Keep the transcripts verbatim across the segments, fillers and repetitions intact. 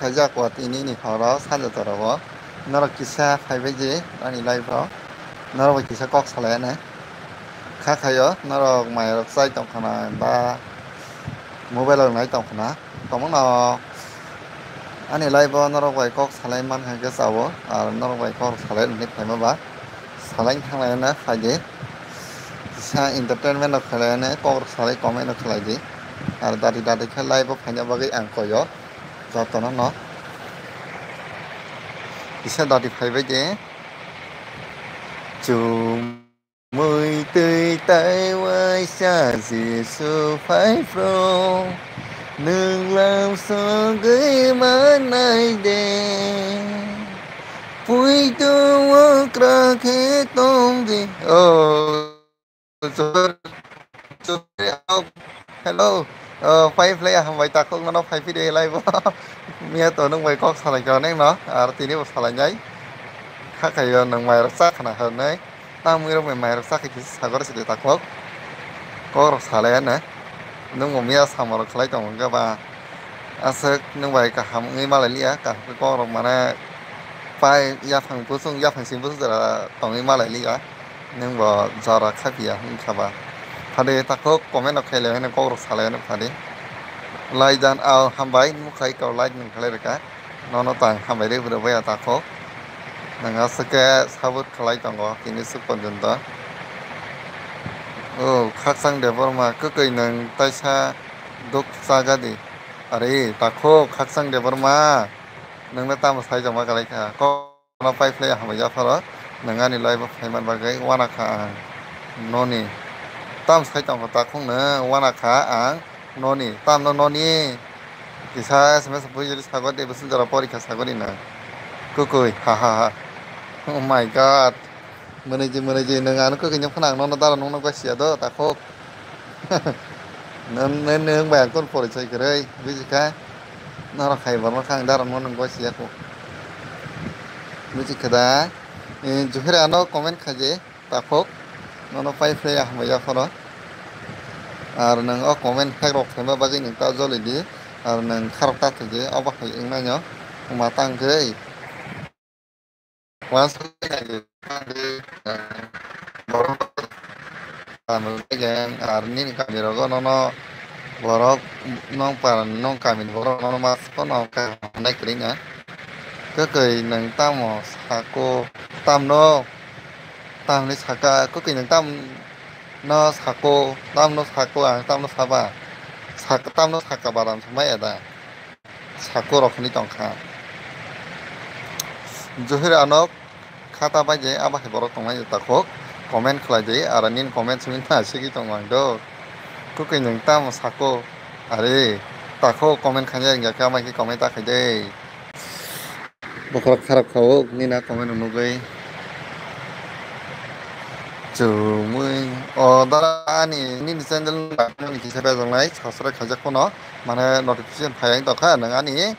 khaijak o tini ni horo sanja jora o. Norok kisa phaibai di ani live o. Norok bai kisa kok salai anw. Kha khaio norok mai rok chai tong khna ba mobile rok nai tong khna. Tongmano ani live o norok bai kok salai man kha khe chao, ar norok bai kok salai rwni phaima ba salai thang lai na phai di. Kisa entertainment rok khlai anw, kok rok salai comment rok khlai di. Ar dati dati khe live o phaina bagwi ang koi o jotono no. Kisa dati phaibai di. Chumui twi tai waisa Jisu phai phro, nwng lam sogwi manai de. Puitu okra khe tong di. Oh, sorry, sorry, oh, hello. Oh, phai phlai hambai takhuk nono phai phide live o. Miya to nwng bai kok salai kha neng no, ar tini bo salai nai. Kha khaio nwng mai rok cha khna hwnwi. Tamo wngwi rok bai mai rok cha khai kisa sagor se de takhuk. Kok rok salai anw. Nwng bo miya samung rok khlai tong wngkha ba. Aswk nwng bai kaham wngwi malai liya, kaham khe kok rok mane pai yaphang busung, yaphang simi busung jora tongwi malai liya. Nwng bo jora kha phiya wngkha ba. Phade takhuk comment rok khailai hwnwi kok rok salai anw phade. Lai dan, ah, hambai, nukha iko like nwng khlai rwkha. Nono tang hambai rw rwbai ya takhuk. Nwng aswk khe sabut khlai tongo tini swk porjonto. O, Khakchang Debbarma, kwkwi nwng taisa duk chaga di. Are, takhuk Khakchang Debbarma, nwngno tamo sai tongma kwlai kha? Kokno pai phlai hambai yapharo, nwng ani live o phaiman bagwi wana kha ang noni. Tamo sai tongkha takhuk nwng, wana kha ang noni. Tamno noni? Kisa S M S bui jodi sagor de, bwswk jora porikha sagor ino. Kwkwi, ha ha ha. Oh my God. Mwnwi ji, mwnwi ji, nwng ano kwkwi nw phano ang nono dara nungno gwa siya do, takhuk. Nw-, nw-, nwng bai ang ton porichai kwrwi, bujikha? Norok hai borok kha ang dara nungno gwa siya kho. Bujikha da? Eh, Juhira ano comment khaje. Takhuk, nono pai phlai ya hambai yapharo. Ar nwng o comment hack rok khaima bagwi nwng ta joli di. Ar nwng kharok ta thwi di, obo hai wngnaino wngma tang khe. Uansuk khe nai di, borok ar nini kami rogo nono borok nong para nong kami ni borok nono mas phano kaham nai kwrwi na. Kwkwi nwng tamo sako tamno? Tamni saka, kwkwi nwng tamno sako, tamno sako, ang tamno saba. Sak-, tamno saka baram swmai ya da? Sako rok hwnwi tong kha. Juhir anok khata bai je abo hai borok tong nai takhuk, comment khlai di, aro nini comment simi na sigwi tong ang do. Kwkwi nwng tamo sako, are, takhuk comment khainai wngya khe, amai khe comment ta khai de. Bokhorok kharok kha o nini a comment rok nugwi. Chumui. O dara ani nini channel nini kisa bejak nai subscribe khaijak phano mane notification phai ang tongkha nwng ani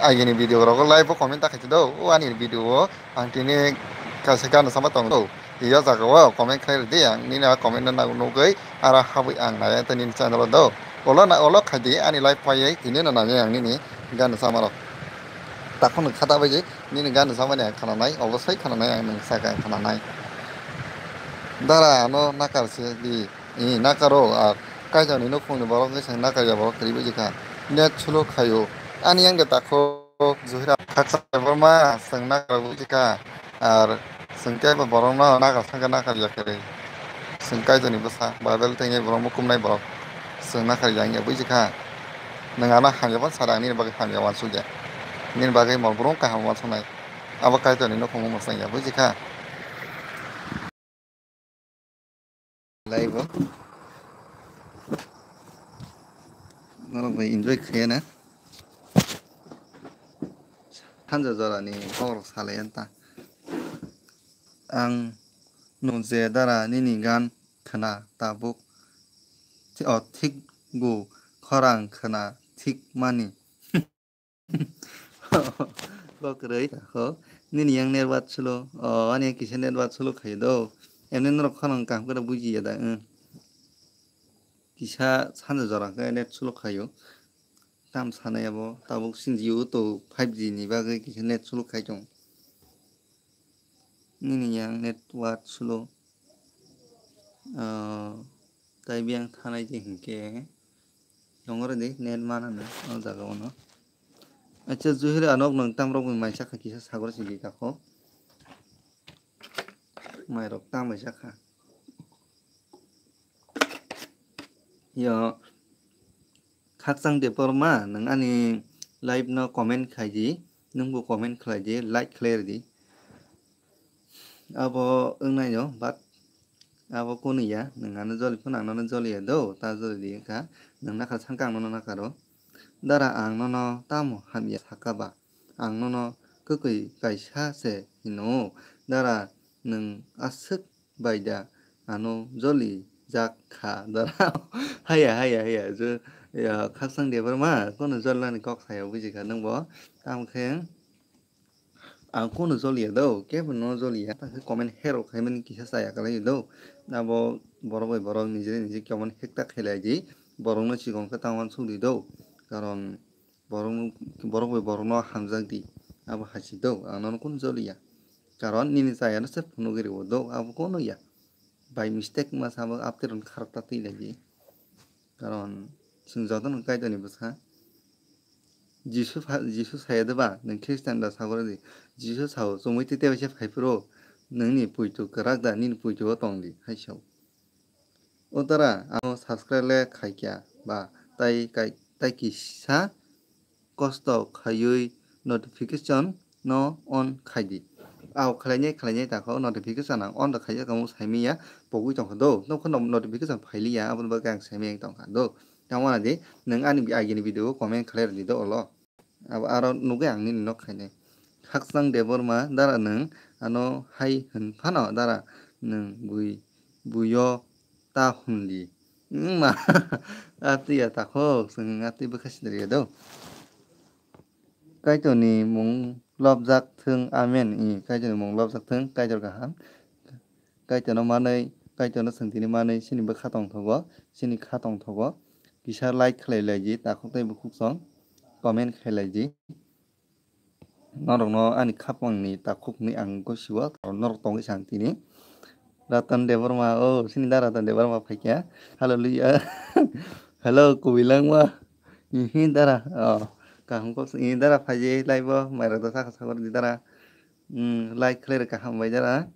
agini video rogo like bo comment ta khaidi do o ani video o ang tini kaisa gana sama tongo do. Iyo jaga o comment khlai rwdi ang nini a comment no nugwi aro habwi ang nai tei nini channel o do. Olo na olo khaidi ani live paiwi tini no nai ang nini gana sama rok. Takhuk nwng khata bai je nini gana sama ni ang khana nai obosai khana nai ang nwng saka ang khana nai. Dara ano nakar se di. I nakaro a kaijani nukhungni borok wngwi chwng nakarya borok kwrwi buji kha. Net slow khaio. Ani yang de takhuk Juhira khaksa borma chwng nakar buji kha. Ar chwng kebo borokno nakar thangkhe nakarya kwrwi. Chwng kaijani bwsa Bible tengwi borok mukumnai borok chwng nakarya wngya buji kha. Nwng ano hamya phano sada ang nini bagwi hamya uansukya. Nini bagwi mol brung kaham uansuknai. Abo kaijani nukhungo mwsangya buji kha. Live o norok bai enjoy khaina sanja jora ni kok rok salai ta. Ang nung je dara nini gan khna tabuk thi-, o thik bu khorang khna thik mani. Bo kwrwi, ho. Nini yang network slow. O, ani yang kisa network slow khaio do. Emni norok khorang kaham khe bujiya da, eh. Kisa sanja jora khe net slow khaio. Tam sanai abo tabuk sini Jio to five G ni bagwi kisa net slow khai tong. Nini yang network slow. Ah, tai biyang thanai je hinkhe tongore de net mana no o jaga o no. Acha Juhir Anok nwng tam rok bai mai sakha kisa sagor sidi kako. Mai rok tam bai sakha. Yo, Khakchang Debbarma, nwng ani live no comment khai di, nwngbo comment khlai di, like khlai rw di. Abo wngnaino, but abo kunu ya, nwng ano joli phano ang nono joli ya do, ta joli di wngkha, nwng nakha sangkha ang nono nakha ro. Dara ang nono tamo hamya sakha ba, ang nono kwkwi kaisa se hino, dara nwng aswk bai da ano joli jak kha dara. Haya, haya, haya, je, ya, Khakchang Debbarma, kono jolnani kok saya buji kha nwng bo. Tamo khe ang kono joli ya do, kebo no joli ya. Ta khe comment hero khai mani kisa chaya kalai do. Abo borok bai borok nijre nijre comment hekta khelai di. Borok no chikon khe tangwan suk di do. Karon borok, borok bai borok no hamjak di. Abo hai si do, ang nono kono joli ya. Karon nini chaya no se phunugwi rw do, abo kono ya. By mistake ma sabo aptwi rok kharok ta twi lai di. Karon chwng joto no Kaitor ni bwsa. Jisu pha-, Jisu saya de ba, nwng Christian da sagor di. Jisu sao, chumui twi tei se phai phuru, nwngni puitu kwrak da, nini puitu o tong di, hai sao. O dara, ano subscribe le khai kya ba, tai kai, tai kisa kosto khaiwi notification no on khai di. Aw khlainai khlainai ta kho notification ang on rw khaijak tongmo saimanya pogwi tongkha do. Nokha no notification phailiya aboni bagwi ang saimanya tongkha do. Tamo ani nwng ani agi ni video o comment khlai rwdi do olo. Abo aro nugwi ang nini nok khainai. Khakchang Debbarma dara nwng ano hai hwn phano dara nwng bui buyo ta hwnli. Wngma atwi ya takhok chwng atwi bwkha siniriya do. Kaitorni mung lobjak thung, amen. I Kaitorni mung lobjak thung, Kaitor kaham. Kaitorno manwi, Kaitorno swngtini manwi chini bwkha tongthogo, chini kha tongthogo. Kisa like khlai laidi, takhuk tei bukhuk song comment khlai laidi. Norokno ani khapangni takhukni ang gosio, norok tongwi sang tini. Ratan Debbarma, oh, sini da Ratan Debbarma phaikya. Hallelujah. Hello, Kubilangma. Ihi dara, oh, kaham kok, ihi dara phaji live o, mairok da sakha sakor di dara. Hmm, like khlai rwkha, hambai dara.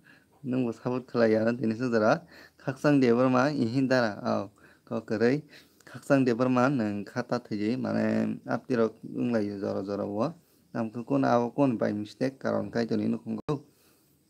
Nwngbo support khlai ya, tini se dara. Khakchang Debbarma, ihi dara, oh, kok kwrwi. Khakchang Debbarma, nwng kha ta thwiji, mane, aptirok wnglaio jora jora o. Tamo khe kono abo kono by mistake, karon Kaitorni nukhungo.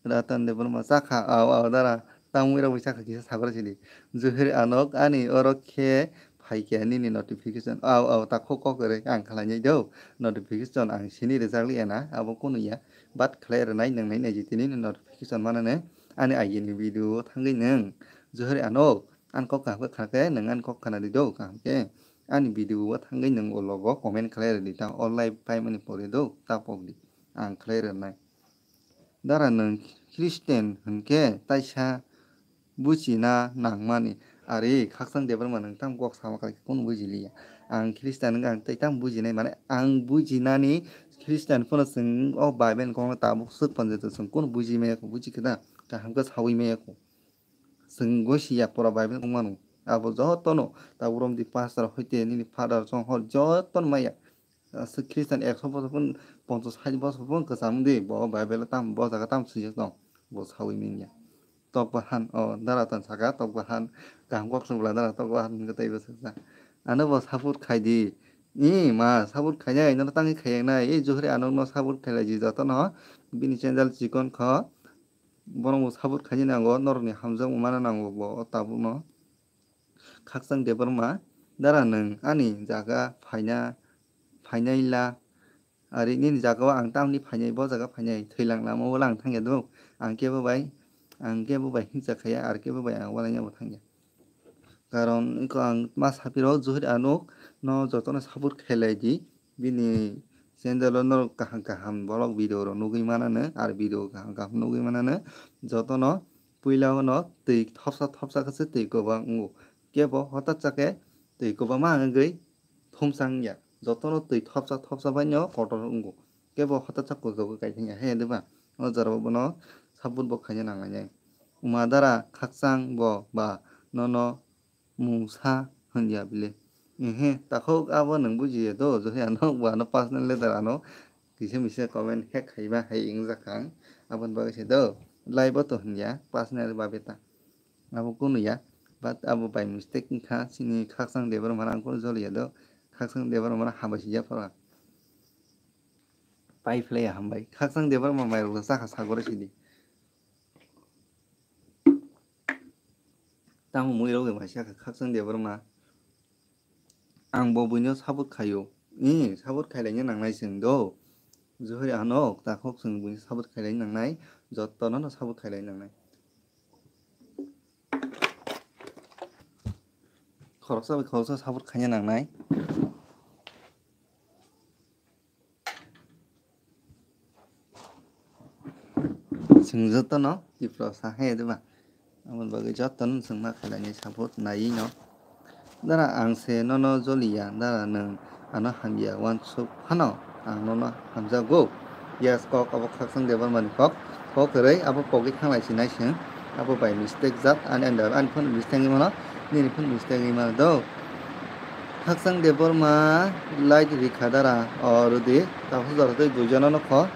Ratan Debbarma chakha, aw, aw, dara, tamo wngwi rok bai chakha kisa sagor sidi. Juhir Anok, ani oro khe phaikya nini notification. Aw, aw, takhuk kok kwrwi, ang khlainai do. Notification ang sini rwjakliya na, abo kono ya. But khlai rwnai, nwngnai naidi tini notification manane. Ani agi ni video o thangwi nwng. Juhir Anok, ani kok kaham khe khna khe, nwng ani kok khna di do, kaham khe. Ani video o thangwi nwng o logo comment khlai rwdi ta, o live paimani pore do, ta pok di. Ang khlai rwnai. Dara nwng Christian hwnkhe taisa buchina nangmani. Ari Khakchang Debbarma nwng tamo kok sama kalaikha, kunu bujiliya. Ang Christian wngkha, ang tei tamo bujinai, mane ang bujinani Christian phano chwng o Bible kokno tabuk swk panjak, chwng kunu buji maya kho, buji khe da, kaham khe sawi maya kho. Chwng gosiya pura Bible kokmano. Abo jotono tabuk romdi pastor hoite nini father song hor jotono maya. Aswk Christian ekso bosor phun, ponchas sait bosor phun kwcham di, bo Bible tam, bo jaga tam swijak tong, bo sawi manya. Tok bahan, o, dara tan saka, tok bahan, kaham kok swngbla dara tok bahan hwnkhe teibo swksa. Ano bo support khai di. I ma, support khainai, nono tangwi khaiyak nai, i Johri Anokno support khailai di jotono, bini channel chikon kho, bono bo support khainai nango, norokni hamjakmung mana nango bo o tabukno. Khakchang Debbarma, dara nwng ani jaga phaina, phainai la, ari nini jaga o ang tamni phainai, bo jaga phainai, thwilang lama o lang thangya do, ang kebo bai, ang kebo bai hingcha khaya, ar kebo bai ang walaina bo thangya. Karon wngkha ang ma sapirok Johri Anok no jotono support khailai di, bini channel o norok kaham kaham vlog video rok nugwi manano, ar video kaham kaham nugwi manano, jotono puila o no twi thopsa thopsa khe se twi kwbang wngo. Kebo hotat cha khe twi kwbangma wngwi thumsa wngya. Jotono twi thopsa thopsa bai no kotor wngo. Kebo hota chakko jogo kaithanya he diba? O jora bono support bo khaina nangnai. Uma dara khakchang bo ba nono mungsa hwnya bile. Ehe, takhuk abo nwng bujiya do, johe ano bo ano personal letter ano kisa misa comment hack khaiba hai wngjakha ang. Aboni bagwi se do, live o to hwnya, personal babe ta. Abo kunu ya, but abo by mistake wngkha, chini khakchang Debbarma ang kunu joliya do, khakchang Debbarma hambai sijak phora. Pai phlai ya hambai, khakchang Debbarma mai rok chakha sagore sidi. Tamo mui rok bai maisa kha khakchang Debbarma. Ang bo buino support khaio. Ni support khailaina nangnai chwng do. Johori ano takhuk chwng buino support khailaina nangnai. Jotono no support khailaina nangnai. Khoroksa bai khoroksa support khaina nangnai. Chwng jotono Tiprasa hai diba? Aboni bagwi jotono chwng ma khailani support naiwi no. Dara ang se nono joliya, dara nwng ano hamya uansuk phano ang nono hamjago. Yes, kok abo khakchang Debbarmani kok. Kok kwrwi abo pogwi thanglai sinai chwng. Abo by mistake jat ani under ani phone mistake wngwi mano, nini phone mistake wngwi mano do. Khakchang Debbarma light rikha dara o rwdi, takhuk jora tei duijono nukho.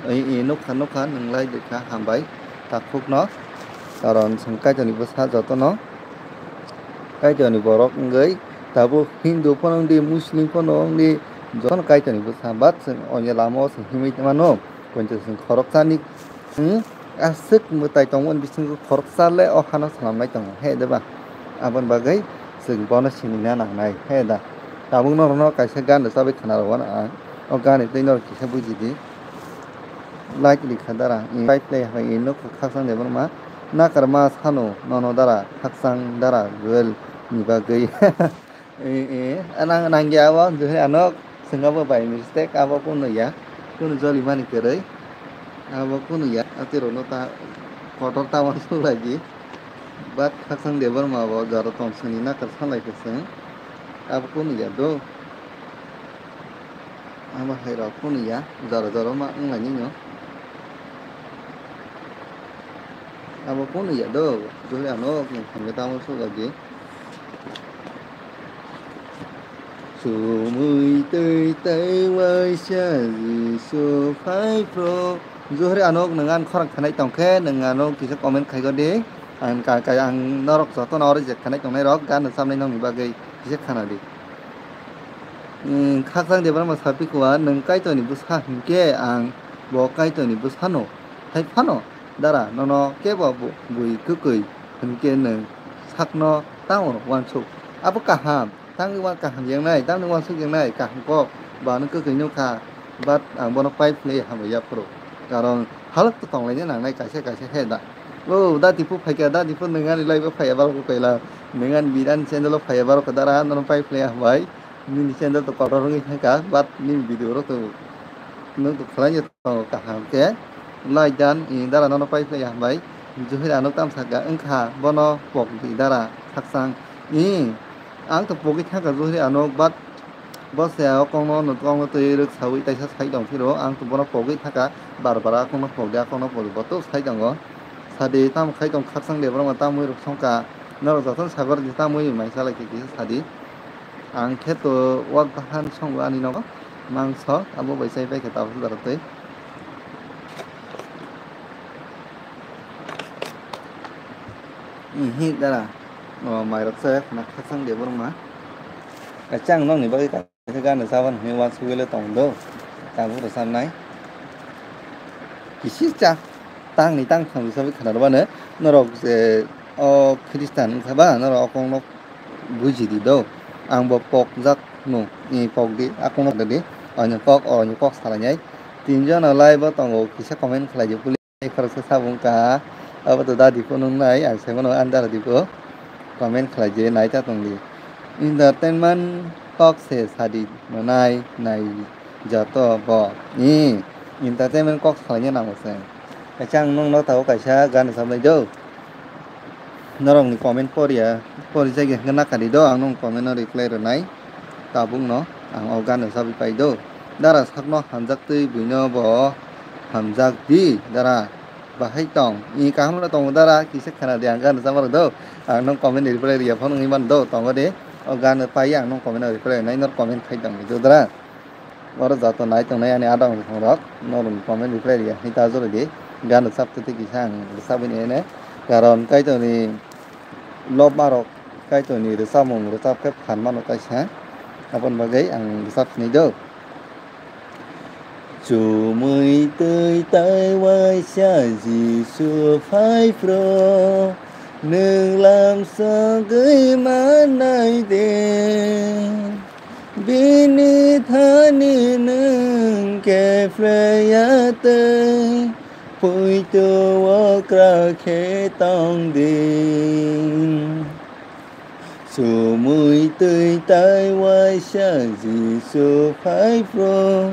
I, i, nukha, nukha, nwng light rikha, hambai takhukno. Karon chwng Kaitorni bwsa jotono, Kaitorni borok wngwi, tabuk Hindu phano wngdi, Muslim phano wngdi, jotono Kaitorni bwsa, but chwng onya lama o chwng himwi mano, kointo chwng khoroksani Hmm? Aswk mwtai tongmani bisingo khoroksa le o hano swnamnai tongo, he da ba? Aboni bagwi chwng bono sinina nangnai, he da? Tabuk norokno kaisa gan rwchabwi khna rwgano ang. O gan ni twi norok kisa buji di. Like rikha dara, like play hai, nokha khakchang Debbarma. Nakarma sano nono dara, khakchang dara, Joel ni bagwi. Eh, eh, nang, nangya abo, Johori ano, chwng abo by mistake, abo kunu ya, kunu joli mani kwrwi, abo kunu ya, atirokno ta, kotor tamo sulaidi, but khakchang Debbarma bo jora tong chwngni nakar salai khe chwng, abo kunu ya do, abo hai rok kunu ya, jora jora ma wnglainai no. Abo kunu ya do, Johori ano, hamya tamo sulaidi. Sumui twi tei waisa Jisu phai phro. Johori ano nwng ani khorang khanai tongkhe nwng ano kisa comment khai di. Ang ka, ka, ang norok jotono oro je khanai tongnai rok gan rwchabnai nokni bagwi kisa khana di. Nwng khakchang Debbarma sapi kua nwng Kaitorni bwsa hinkhe ang bo Kaitorni bwsano hai phano. Dara, nono kebo bu-, bui kwkwi hwnkhe nwng sakno tamo uansuk. Abo kaham, tangwi uan kaham yengnai, tamni uansuk yengnai, kaham kok, ba nwng kwkwi nukha, but ang bono pipe hinwi hambai yaphuru. Karon halok to tonglaina nangnai kaisa kaisa he da. O, da Dipu phaikha, da Dipu nwng ani live o phaiya barok kaila, nwng ani birani channel o phaiya barok dara, nono pipe hinwi hambai. Nini sandal to kotor wngwi thangkha, but nini video rok to nwng to khlai tongo kaham khe. Lai dan, i dara nono pai phlai hambai. Johori ano tamsaka wngkha, bono pok di dara khakchang. I, ang to pogwi thangkha Johori ano, but bo se o kokno, kokno twi rwksaui taisa sai tong phiro, ang to bono pogwi thangkha, bar bar a kokno pok di, a kokno pok di, bo to sai tongo. Sadi, tamo khai tong khakchang de, borok ma tamwi rok songkha, norok jotono sabar di, tamwi mai salai khe kisa sadi. Ang khe to wak bahan song ani nogo mangso abo bai chai pai khe tabuk dara twi. Ihi dara o mai rok se khna khasang de borok ma. Kaisa ang nokni bagwi kaisa gana chaban hwnwi uansugwi le tong do. Tabuk rwchapnai kisi cha tangni tangthang rwchapwi khna rwmano norok je o Khristan wngkha ba norok o kokno buji di do. Ang bo pokjak no, ni pok di, a kokno di, ani kok, o ani kok salainai. Tinjon o live o tongo, kisa comment khlai di, puli khoroksa sabo wngkha. Abo to dadi phone wngnai, ang sai mano andar di bo comment khlai di, nai ta tong di. Entertainment kok se sadi, nai, nai. Joto bo, i, entertainment kok salaina nango se. Kaisa ang nokno tabuk kaisa gana sabnai do. Norokni comment poriya, pori jagya hwnkhe nakari do, ang nokni comment no reply rwnai tabukno. ang o gan rwchabwi pai do. Dara sakno hamjak twi buino bo hamjak di, dara. Bahai tong. I kaham no tongo dara, kisa khana di ang gan rwchapma rok do. Ang nung comment reply riya phone wngwi man do, tongo de. O gan pai ang nung comment reply nai nor comment khai tong do dara. Oro joto nai tongnai ani adong bwkhang rok, norokni comment reply riya hinwi ta jora di. Gan rwchap twi twi kisa ang rwchabwi nai ne. Karon Kaitorni lobma rok, Kaitorni rwchapmung rwchap khe phan mano kaisa. Aboni bagwi ang rwchap sinai do. Chumui twi tai waisa Jisu phai phro, nwng lam sogwi manai de. Bini thani nwng kepleya tei puitu okra khe tong di. Sumui twi tai waisa Jisu phai phro,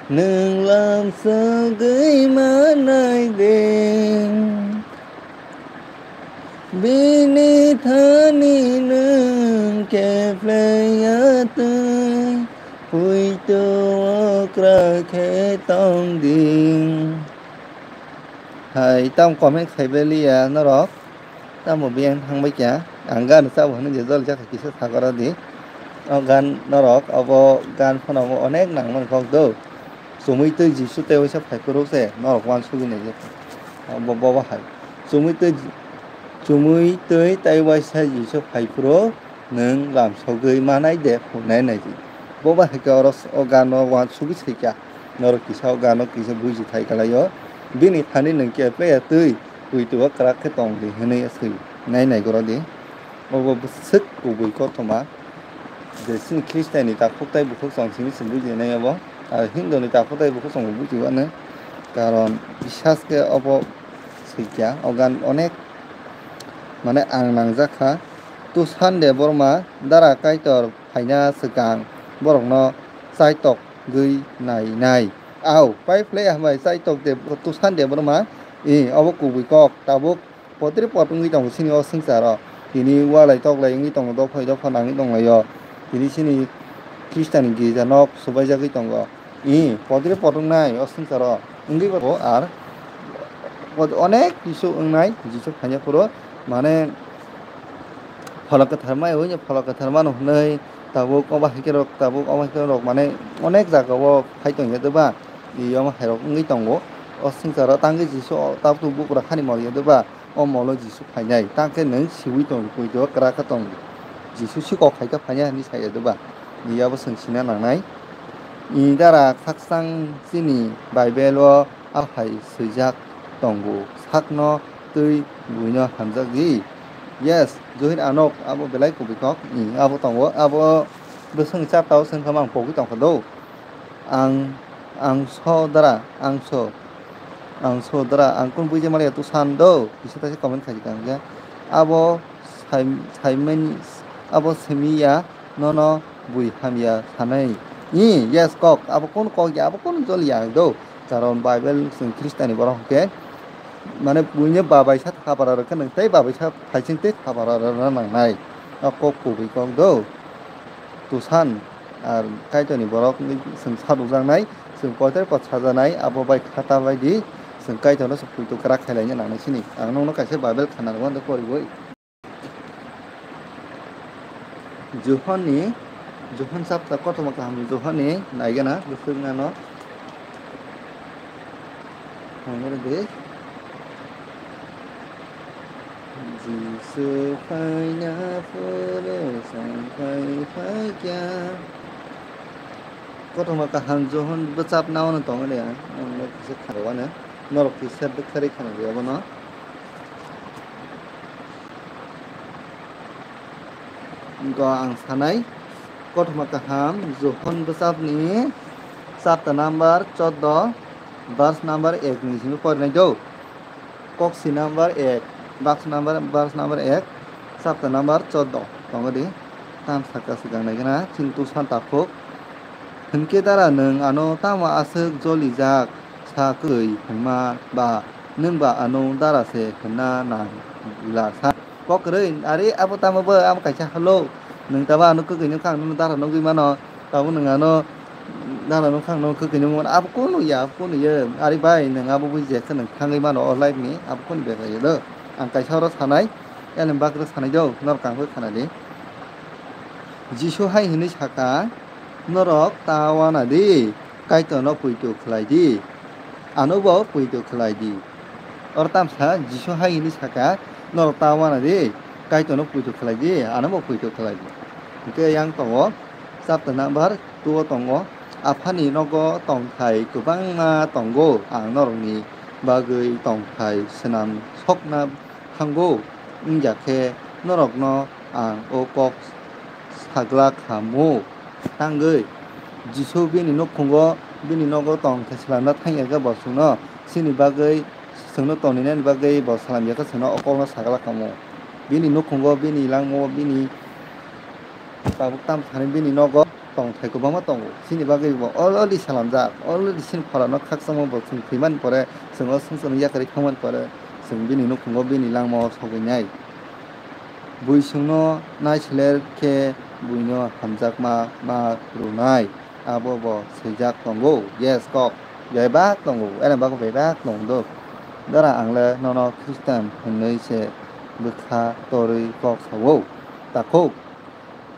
nwng lam sogwi manai de. Bini thani nwng kepleya twi, puitu okra khe tong di. Hai, tam comment khai beliya norok, tamo biyang thang bai kya, ang gan rwchabo hwnwi je jol jakha kisa sakora di. O gan norok, obo gan phano onek nangmani kok do. Chumui twi Jisu tei waisa phai phuru se norok uansugwi nai je. Bo, bo, bo hai. Chumui twi, chumui twi tei waisa Jisu phai phuru nwng lam sogwi manai de hwnwi nai di. Bo ba hai khe oro o gano uansugwi sai kha. Norok kisa o gano kisa buji thai kalai o. Bini thani nwng kepleya twi puitu o kwrak khe tong di hwnwi swi nai nai goro di. Obo bwswk kubui kothoma. Je chini Khristianni takhuk tei bukhuk chwng simi se buji nai obo. Ar Hinduni takhuk tei bukhuk chwng bo buji uanw. Karon bisas khe obo swi kha. O gan onek mane ang nangjak kha. Tusan Debbarma dara Kaitor phaina swkang borokno chaitokgwi nainai. Au, pai phlai hambai chaitok de, Tusan Debbarma, i, obo kubui kok, tabuk potri pot wngwi tongo chini o swngcharo. Tini walai toklai wngwi tongo, dophai dopha nangwi tonglaio. Tini chini Khristianni girja nok subaijagwi tongo. I, potri pot wngnai o swngcharo. Wngwi bo ar onek kisu wngnai Jisu phaina phuru, mane, Pholok kwthar mai, oini pholok kwthar mano hwnwi tabuk obo hai khe rok, tabuk obo hai khe rok, mane, onek jaga o phai tong ya doba, i omo hai rok wngwi tongo. O swngcharo tangwi Jisu o tabuk bukrok hani mol ya doba, o molo Jisu phainai, tang khe nwng siwi tong, poito kwrak khe tong, Jisu si kok hai khe phainai hinwi sa ya doba, i abo chwng sina nangnai. I dara khakchang chini Bible o a hai swijak tongo, sakno twi buino hamjak di. Yes, Johir Anok, abo belai kubui kok. Ni, abo tongo, abo bwswng chapta o swngkha mang pogwi tongkha do. Ang, ang so dara, ang so, ang so dara, ang kun buji maliya tu san do, kisa taisa comment khaji kang khe. Abo sai, saimani, abo simiya, nono bui hamya sanai. Ni, yes kok, abo kun kok ya, abo kun jol ya do. Karon Bible chwng Khristiani borok hwnkhe, mane, buino babaisa thapara rwkhe nwng tei babaisa phaising tei thapara rwna nangnai. O kok kubui kok do. Tusan, ar Kaitorni borok wngwi chwng sadujaknai, chwng koitoi pot sajaknai, abo bai khata bai di, chwng Kaitorno se poito kwrak khailai nangnai sini. Ang nokno kaisa Bible khana rwmani poribwi. Johonni, Johon chapter kothoma kaham Johonni naigana bwswk nano. Hwnwi rwdi. Jisu phaina phuru chwng phai phaikha. Kothoma kaham Johon bwchap naono tongo de ang. Ang kisa kharwano. Norok kisa bwkharwi khana di abono. Go ang sanai, kothoma kaham, Johon bwsapni chapter number choddo, verse number ek ni simi porinai do. Koksi number ek, box number, verse number ek, chapter number choddo. Tongo di, tam saka swkang nai gana, chintu santa phuk. Hwnkhe dara nwng ano tamo aswk jolijak sa kwrwi hwnma ba nwng ba ano dara se hwnna nang la sa? Kok kwrwi, are abo tamo bo amo kaisa halo. Nwng tabo ano kwkwi nukha, ang nono dara nugwi mano, tabo nwng ano dara nukha, ang nono kwkwi nugwi mano, abo kunu ya, abo kunu ya. Ari bai, nwng abo buji ya khe nwng thangwi mano o life ni, abo kunu bebak ya do. Ang kaisa oro sanai, elem bagwi sanai do, norok kaham khe khana di. Jisu hai hwnwi saka, "Norok ta wana di, Kaitorno poito khlai di, anobo poito khlai di." Oro tamsa Jisu hai hwnwi saka, "Norok ta wana di, Kaitorno poito khlai di, anobo poito khlai di." Hwnkhe yang tongo, chapter number two o tongo, "Aphani nogo tongthai kwbangma tongo, ang norokni bagwi tongthai swnam sokna thango, wngya khe norokno ang o kok sagla khamu." Tangwi Jisu bini nukhungo, bini nogo tongthai swnamna thangya khe bo chwngno chini bagwi, chwngno tongninani bagwi bo swnamya khe chwngno o kokno sagla khamu. Bini nukhungo, bini langmao, bini tabuk tam thani bini nogo tongthai kwbangma tongo. Chini bagwi bo already salamjak, already chini pholano khakchangma bo chwng thwimani pore, chwng o swngcharno yakarwi thangmani pore, chwng bini nukhungo, bini langmao sogwinai. Bui chwngno naisoler khe buino hamjakma ma rwnai, abo bo swijak tongo. Yes, kok bebak tongo, ene bagwi bebak tongo do. Dara ang le nono Khristan hwnwi se bwkha torwi kok sao. Takhuk.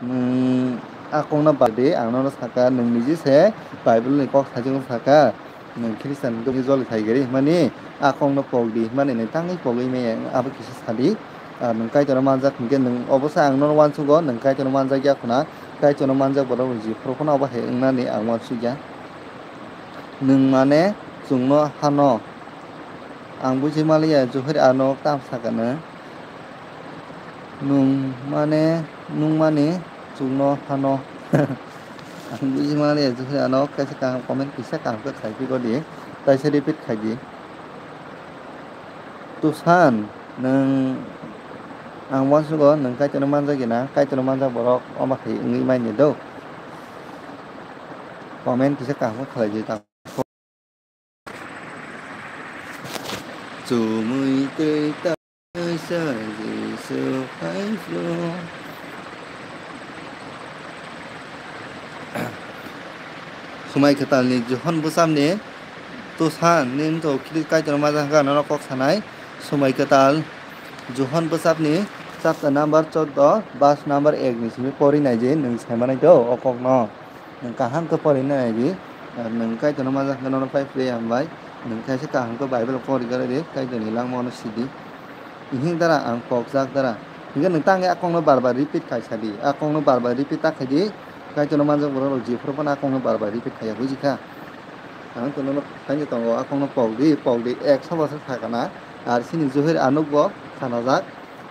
Nwng a kokno bak di, ang nono saka, nwng niji se Bible ni kok sajagwi saka, nwng Christian wngwi joli khai gari hwnmani, a kokno pok di hwnmani nwng tangwi pogwi maya, abo kisa sadi. Ah, nwng Kaitorno manjak hwnkhe nwng obosa ang nono uansugo, nwng Kaitorno manjak ya khuna, Kaitorno manjak borok rok jephuru phano obo hai wngnani ang uansukya. Nwng mane chwngno hano. Ang buji maliya, Johori ano tam sakano. Nwng mane, nwng mane chwngno hano. Ang buji maliya, Johori ano kaisa kaham comment kisa kaham khe khai phiko di. Taisa repeat khai di. Tusan, nwng ang uansugo, nwng Kaitorno manjak ya na, Kaitorno manjak borok omo hai wngwi manya do. Comment kisa kaham khe khlai di tamo. Chumui twi ta kaisa Jisu phai phru. Swmai kwtalni Johon bwsakni, Tusan, nini to Kaitorno manjak hwnkha, nono kok sanai. Swmai kwtal Johon bwsakni chapter number choddo, verse number ek ni simi pori nai di, nwng sai manai do o kokno. Nwng kaham khe pori nai di, nwng Kaitorno manjak hwnkha, nono phai phre hambai. Nwng khe se kaham khe Bible pori gare di, Kaitorni langmano sidi. Hing dara ang pokjak dara. Hingke nwng tangwi a kokno bar bar repeat khai sadi. A kokno bar bar repeat ta khaidi. Kaitorno manjak borok rok jephuru phano a kokno bar bar repeat khaiya, buji kha? Ang to nono khaina tongo, a kokno pok di, pok di, ekso bosor sakana. Ar chini Johori anuk bo khanajak,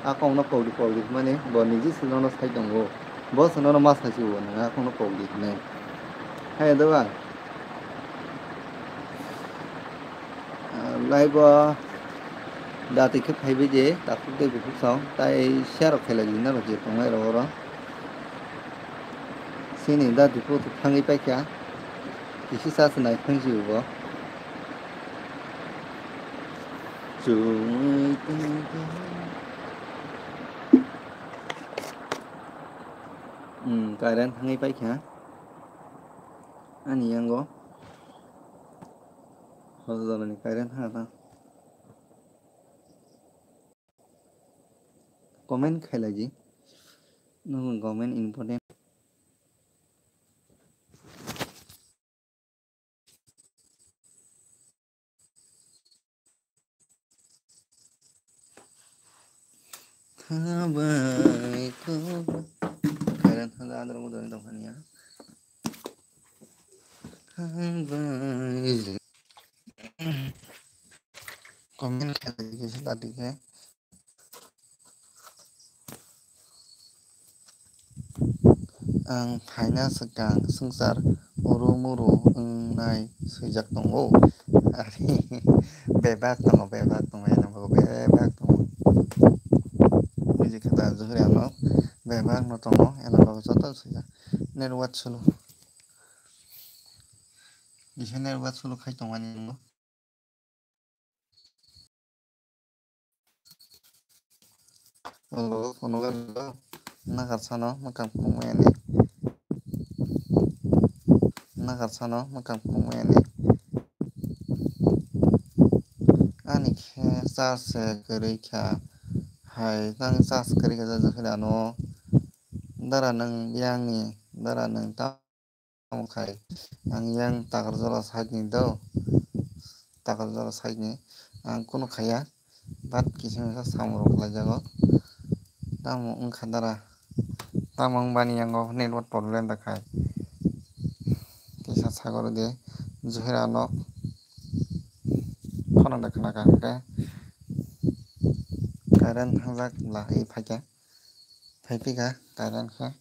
a kokno pok di, pok di hwnmani bo niji se nono sai tongo. Bo se nono ma sai chugo, nwng a kokno pok di hwnwi. Hai da ba? Ah, live o dati khe phaibai de, takhuk de bukhuk song, tai share rok khailai di na rok je tongnai rok oro. Chini dati photo thangwi paikha, kisi sa se nai phang si bo. Chumui tongwi tongwi. Hmm, current thangwi paikha ani yango. Hodo dalani current thang thang. Comment khailai di. Nung comment important. Thabai, thabai. Kairan thangda adro mo doni tongkhani ya. Thabai. Comment khailai di kisa tadi ke. Ang phaina swkang swngchar uru muru wngnai swijak tongo. Ari, bebak tongo, bebak tongo, eno bago bebak tongo. Buji kha da, Johori ano bebak no tongo, eno bago joto swijak. Network sulu. Kisa network sulu khai tongmani tongo. Hello, phone hwkha nw? Nagarsano mwkhang phunukmani. Nagarsano mwkhang phunukmani. Ani khe charge se kwrwi kha. Hai, nang charge kwrwi kha, jajak khe ano. Dara nwng biyangni, dara nwng ta-, tamo khai. Ang yang Takarjala side ni do. Takarjala side ni. Ang kunu khaya. But kisa misa samung rok khlai jago. Tamo wngkha dara. Tamo wng bani yango network problem da khai. Kisa sagoro de. Juhira no. Phone da khna kha hwnkhe. Current thangjak la i phaikha. Phaiphikha current khe.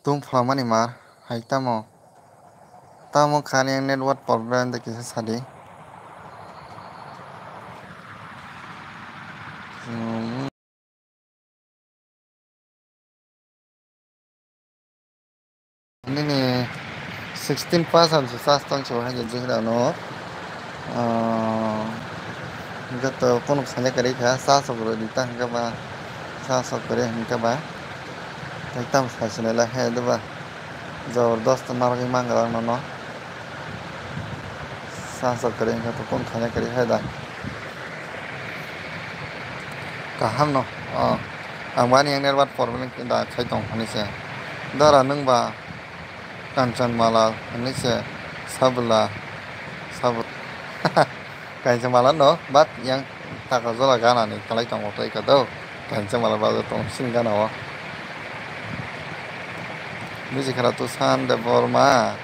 Tung phalamani mar hai tamo. Tamo khani ang network problem de kisa sadi. Hmm. Nini sixteen percent se charge tong se hai je jihra no. Ah, gato kono sanya kare kha, charge rok rwdi ta hwnkhe ba, charge rok kwrwi hwnkhe ba. Ekdam sai se nai la hai de ba. Jabardast narwgwi mangra ang nono. Sa sa kwrwi wngkha, tong khaina kwrwi hai da. Kaham no. Oh. Ang bani yang network problem da khai tong hwnwi se. Dara nwng ba Kanchanmala hwnwi se sabla. Sabla. Kanchanmala no, but yang Takarjala gana ni kwlai tongo tei ka do. Kanchanmala bazar tong sini gana o. Buji khara Tushan Debbarma.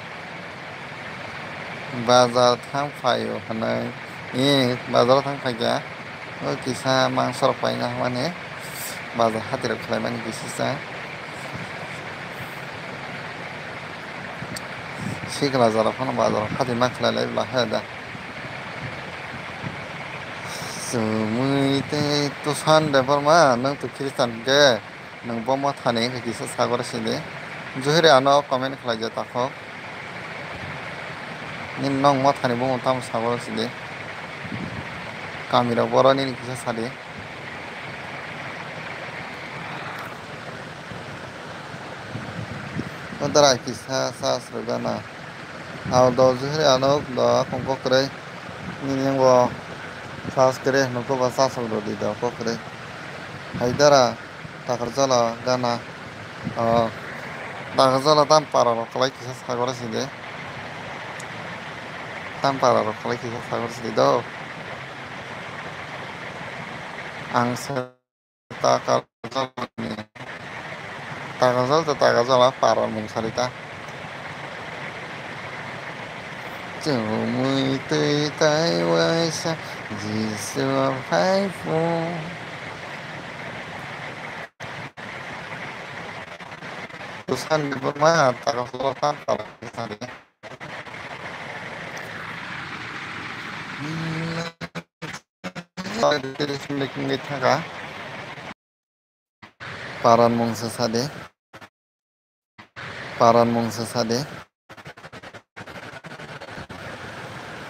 Bazar thang phaio hwnwi. Ee, bazar thang phaikha. O kisa mangso rok paina hwnmani. Bazar hati rok khlai mani kisa sa. Sikla jora phano bazar hati ma khlai lai bla hai da. Chumui tei Tushan Debbarma, nwng to Christian hwnkhe, nwng bo mothani wngkha kisa sagor sidi. Juhiri ano comment khlai ja takhok. Nini nwng mothani bumung tamo sagor sidi. Kamirok boro nini kisa sadi. O dara kisa sa srwgana. Ang do juhiri ano do kongkho kwrwi. Nini yango charge kwrwi hwnwi khe ba charge rok rwdi do kok kwrwi. Hai dara Takarjala gana. O Takarjala tam para rok kwlai kisa sagor sidi. Tam para rok kwlai kisa sagor sidi do. Ang se Takarjala ni. Takarjala to Takarjala para mung sari ta. Chumui twi tai waisa Jisu phai phu. Tushan Debbarma Takarjala ta para mung sari. Paran mungsa sadi. Paran mungsa sadi.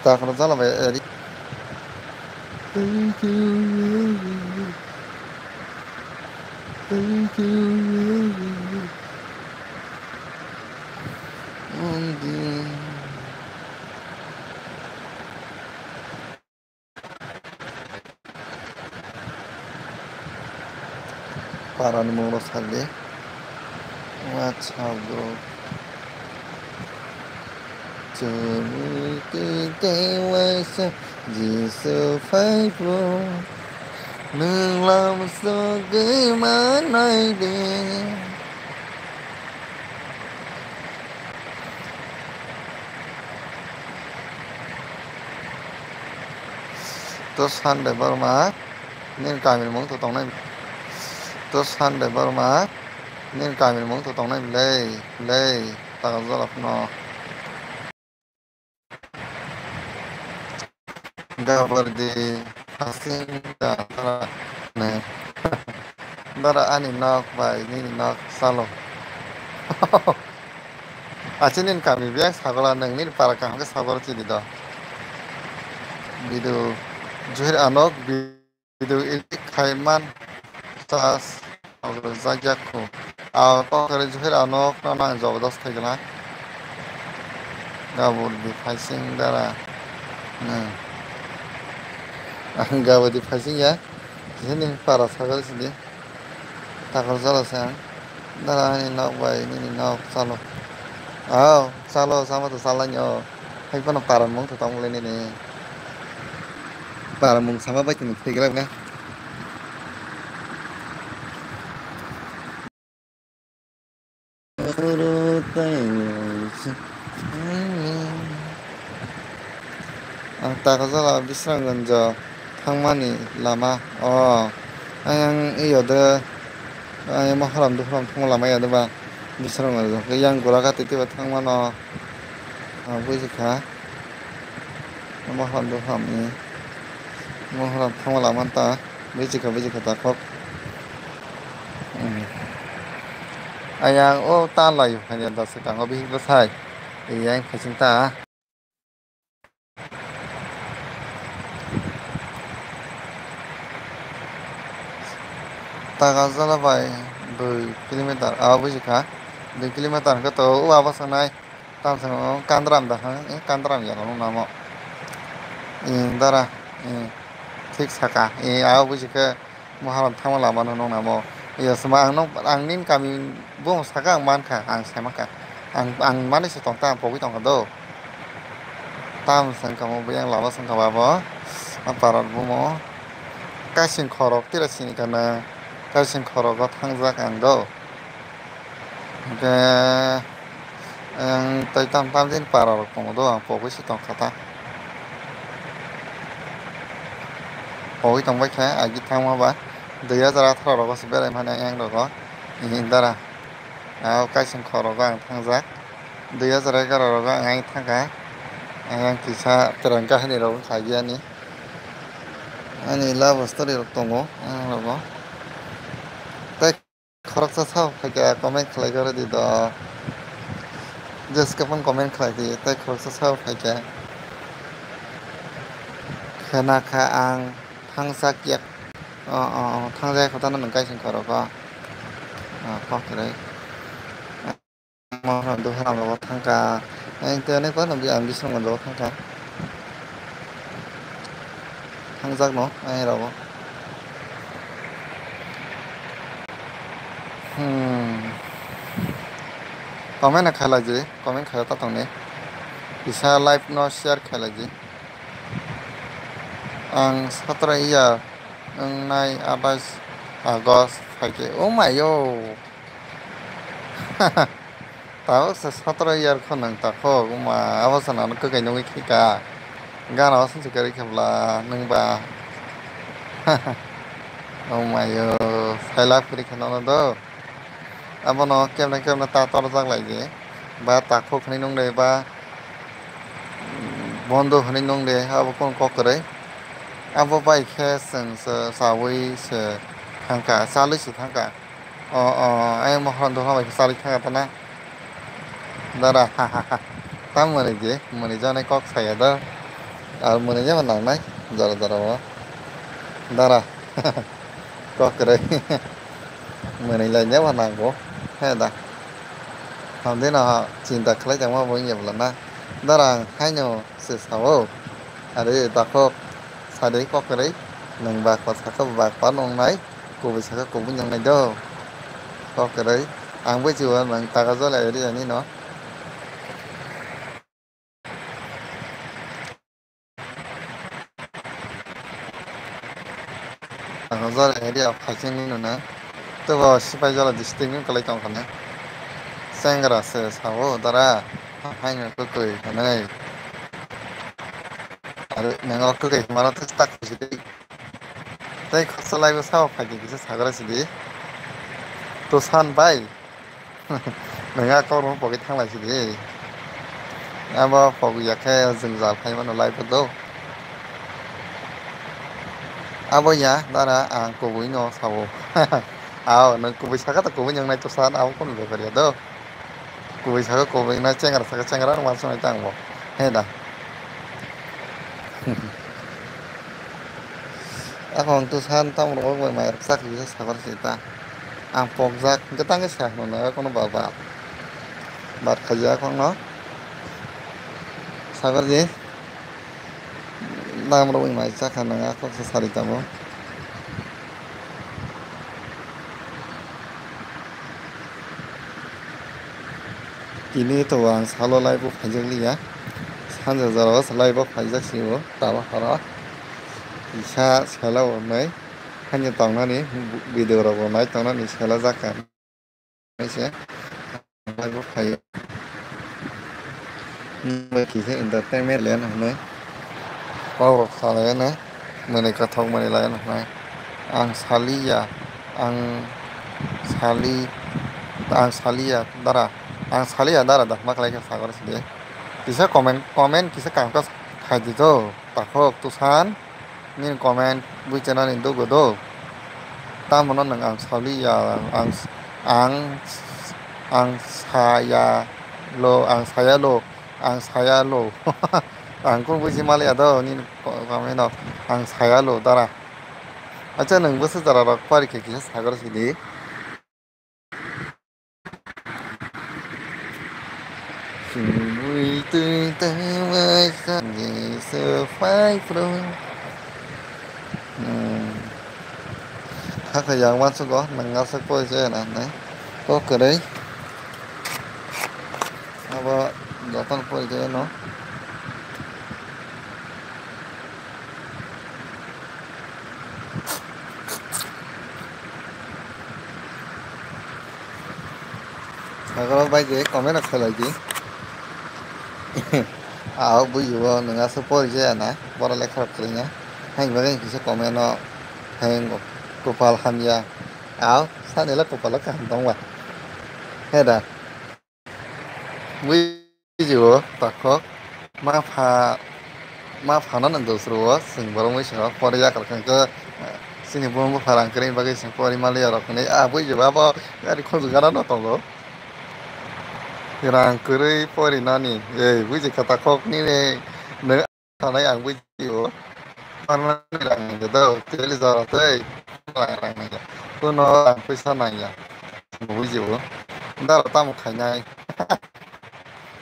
Takra jala bai eri. Thank you. Thank you. Parani mungno sakdi. Acha bro. Chumui twi tei waisa Jisu phai bro. Nwng lam sogwi manai de. To Sunday Borma, nini kamini mung to tongnai. To Sunday Borma, nini kamini mung to tongnai le, le, taga jala phano. Gabardi hasing da dara ne. Dara ani nok bai nini nok salo. Achi nini kami biyang sagola nang nini para kaham ke sagor chini do. Bidu juhir anok bi- Video edit khai man Sas, rwjak ya kho. Aw, kok kwrwi juphir ano khna nang jobodos khaigwla. Gabur di phaising dara. Hmm. Ang gabur di phaising ya. Sini para sagari sini. Takar jala sa. Dara ani nok bai nini nok chalo. Aw, chalo sama to chalai nyo. Hai kono para mung to tong le nini. Para mung sama bai tini thik rak na. Ang Takarjala Bisramganjo thangmani lama o ayang iyo de, ayang Maharam Duharam thangma lama ya de ba Bisramganjo yang gura gati tiba thangmano. Ah, buji kha. Mohor doham ni. Mohor thangma lama ta. Buji kha, buji kha ta khok. Hmm. Ayang o ta lai phai da se kang o bihik bwsai. Yang phai sing ta. Takarjala bai dui kilometer. Ah, buji kha. Dui kilometer hwnkhe to o abo sanai. Tamo sango Kandram da hwn, e, Kandram ya nung namo. E, dara, e, thik saka, e, aw buji khe Maharam thangma lama no nung namo. E, sima ang nung, ang nini kami bung saka ang mankha, ang sai mankha. Ang, ang mani se tongkha, ang pogwi tongkha do. Tamo sangkha mo buyang lama sangkha babo, a parat bumo. Kaising khorok tira sini kana, kaising khorogo thangjak ang do. Hingke, ang tei tam tam din para rok tongo do, ang pogwi se tongkha ta. Pogwi tongbai khe, agi thangma ba, dui hajar atharo rogo se berai mani ang rogo, hini dara. Ang kaising khorogo ang thangjak, dui hajar egaroh rogo ang thangkha, ang kisa terang kahini rogo khaigiyani. Ani love story rok tongo, ang rogo. Tei Khoroksa sao phaikha comment khlai gore di do. Jeske phone comment khlai di, tei khoroksa sao phaikha. Khna kha ang thangsa kiyak. O, o, o, thangsa kho tano nwng kaising khorok o. O, kok kwrwi. Mo duha ang logo thangkha. Ang tei ani phano ang bising logo thangkha. Thangjak no, ang rogo. Hmm. Comment khailai di, comment khailai ta tongni. Kisa live no share khailai di. Ang satra iya wngnai atais August phaikhe. Oh my yo. Tabuk se satra year kho nwng takhuk, wngma abo se nang kwkai nugwi khika. Gana o swnsi kwrwi khe bwla nwng ba. Wngma yo, sailak phiri khe nono do. Abono kebne kebne ta torjak lai di. Ba takhuk hwnwi nung de, ba bondo hwnwi nung de, abo kunu kok kwrwi. Abo bai khe chwng se chaui se thangkha, chalwi se thangkha. O, o, ayang mohor doha bai khe chalwi thangkha tana. Dara, ha, ha, ha. Ta mwnwi je, mwnwi jani kok saya da. Ar mwnwi jeba nangnai, jora jora o. Dara, kok kwrwi. Mwnwi lai jeba nango. He da. Hamdi no ha, chinta khlai tongma bo wngya bwla na. Dara, ang haino se sao. Are, takhuk, sadi kok kwrwi. Nwng bakpa sakha bakpa nungnai. Kubui saka kubui nungnai do. Kok kwrwi. Ang bui chuwa nwng Takarjala area ni no. Takarjala area phaising ni no na. Tebo Sipaijala district ni kwlai tong kha ne. Sengra se sao dara. Haino kwkwi hwnwi. Are nwng o kwkwi hwnmano tei tak khusi tei. Tei khoroksa live o sao phaikhe kisa sagra sidi. Tusan bai. Nwng a kok rwma pogwi thanglai sidi. Abo pogwi ya khe jwngjal khai mano live o do. Abo ya dara ang kubui no sao. Ao nwng kubui saka ta kubui nwngnai tusan abo kono bepar ya do. Kubui saka kubui na chengra saka chengra no wansuknai tang bo. He da. Ako ang tusan tam rok bai mai rok sak kisa sakor sita. Ang pokjak hwnkhe tangwi sa hwnwi nai kono ba ba. Bat khaijak ang no. Sakor di. Tam rok bai mai chakha nang ako sa sari tamo. Tini to ang salo live o phaijak liya. Sanja jora o live o phaijak si o tamo horo. Kisa sela o nai. Hanya tongnani video rok bo nai tongnani sela jaka. Nai se. Live o phai. Nai kisa entertainment le nai. Kok rok salai nai. Mwnwi kathok mwnwi lai nai. Ang saliya. Ang sali. Ang saliya dara. Ang saliya dara da. Maklai khe sagor sidi. Kisa comment, comment kisa kangta khaidi to. Takhok tusan. Nini comment bui chenani dugo do. Tamono nwng ang saliya, ang, ang, ang saya lo, ang saya lo, ang saya lo. Ang kung buji maliya do, nini comment no, ang saya lo, dara. Acha nwng bwswk jora rok pari khe kisa sagor sidi. Chumui twi tangwi sani se phai phro. Hmm. Hakha yang wansuk o, nang aswk pori se na nai. Kok kwrwi. Abo jotono pori se no. Sagoro bai je comment rok khlai di. Aw buji bo nwng aswk pori jaya na, boro lekha rok kwrwngya. Haini bagwi kisa comment no phaingo, kopal hamya. Aw sani le kopal o kaham tongba. He da. Bujibo takhok. Ma pha, ma phano nang dosro o, chwng borok mui sero pori yakarkha hwnkhe, chini buma bupha rang kwrwini bagwi chwng pori manliya rok hinwi. Ah, bujibo abo gari khunju gana no tongo. Rang kwrwi porinani, ei, bujikha takhok nini, nwng Sanai ang buji o. Manmani rang nangya do, teli jora tei rang nangya. Kuno rang puisa nangya. Buji o. Daro tamo khainai.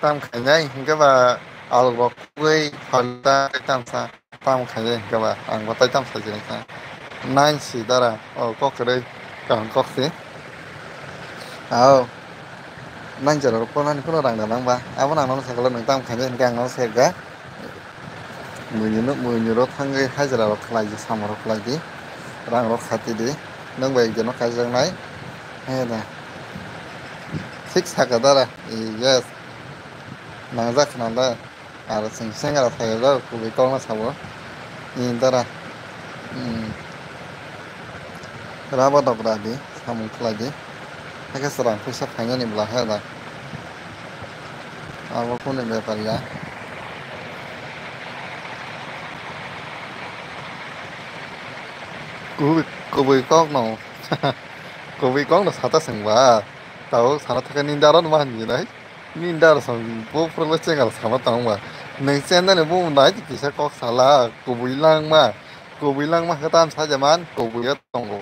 Tamo khainai, hingke ba alok rok kubui phalta tei tamsa. Tamo khainai hingke ba, ang bo tai tamsa jinai kha. Nine si dara, o kok kwrwi, kaham kok si. Ao. Nine jora rok ponani kuno rang da nang ba. Abo nang nono sakalo nang tamo khainai hingke ang nono sekga. Buini no, buini rok thangwi hajra rok khlai di, samo rok khlai di, rang rok khati di, nwng bai ekjono kaijaknai. He da. Thik saka dara. Yes. Nangjak khna le. Aro chwng sengra thai rok kubui kokno sabo. Ni dara. Hmm. Rabo dok ra di, samung khlai di. Hakhe chwrang puisa phainani bwla he da. Abo kunu bepar ya. Kubui, kubui kokno, kubui kokno sata sengba. Tabuk sana thaka nini daro ma hinwi nai. Nini daro song bo phwrwngba chengal sama tongba. Nwng chendani bo nai kisa kok sala kubui langma. Kubui langma hwnkhe tam sajaman, kubui o tongo.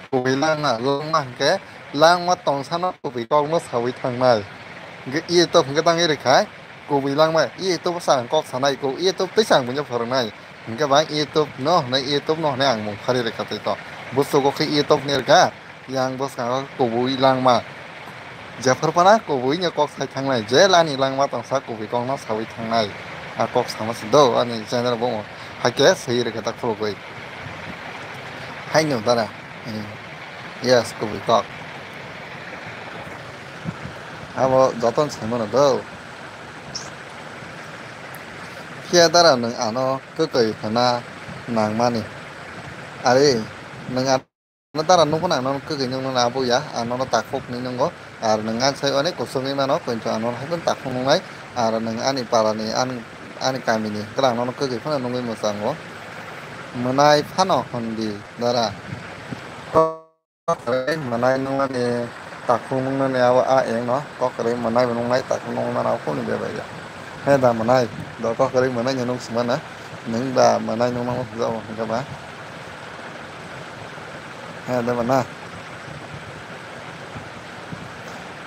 Kubui langma, langma hwnkhe langma tongsano kubui kokno saui thangnai. Hwnkhe iye tok hwnkhe tang iri khai, kubui langma, iye tok bwsa ang kok sanai, ku-, iye tok tei ang buino phwrwngnai. Hwnkhe ba iye tok no hwnwi, iye tok no hwnwi ang mung phari rwkha tei to. Bwswk o khe iye tok hwnwi rwkha, yang bwskango kubui langma. Jephru phano kubui ni kok sai thangnai, je lani langma tongsa kubui kokno saui thangnai. A kok sama se do, ani channel bo. Hakhe swi rwkha ta khulugwi. Haino dara. Hmm. Yes, kubui kok. Abo joton sai mano do. Phiya dara nwng ano kwkwi hwna nangmani. Are, nwng ano dara nukgo, ang nono kwkwi nuknani abo ya, ang nono takhuk hinwi nukgo. Ar nwng ani sai onek kuchuk hinwi mano, kintu ang nono haikhe takhuk nuknai. Ar nwng ani parani, ani, ani kamini, hwnkhe ang nono kwkwi phano nukgwi mwchango. Mwnai phano hwn di, dara. Kok kwrwi mwnai nuknani, takhuk nuknani abo a eng no, kok kwrwi mwnai bo nuknai, takhuk nuknani abo kunu bebak ya. He da mwnai, do kok kwrwi mwnai no nuk sima na, nwng ba mwnai nuknani hwnjao hwnkhe ba. He, deba na.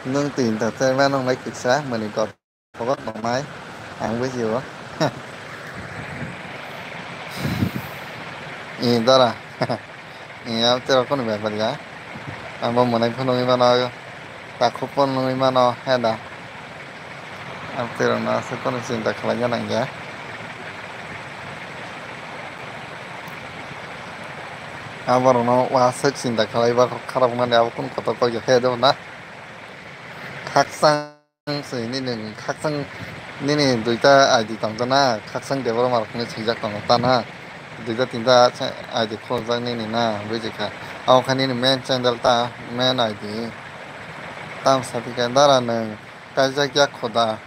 Nwng tin ta chairman wng lai kisa, mani kok pokot nongnai. Ang bujio. Ni dara. Ni am tero kono bepar ya. Ang bo mwnai phunugwi mano. Takhuk phunugwi mano, he da. Ang tero na se kono chinta khlai ya nang ya. Aborokno waswk chinta khlaiba kharap wngnani abo kunu kotor kok ya khe do na. Khakchang se nini khakchang nini duita I D tongkha na, khakchang Debbarma rokni swijak tongo ta na. Duita tinta I D khulukjak nini na, bujikha. Abo khe nini main channel ta, main I D. Tam sa thikhe dara nwng kaijak ya kho da.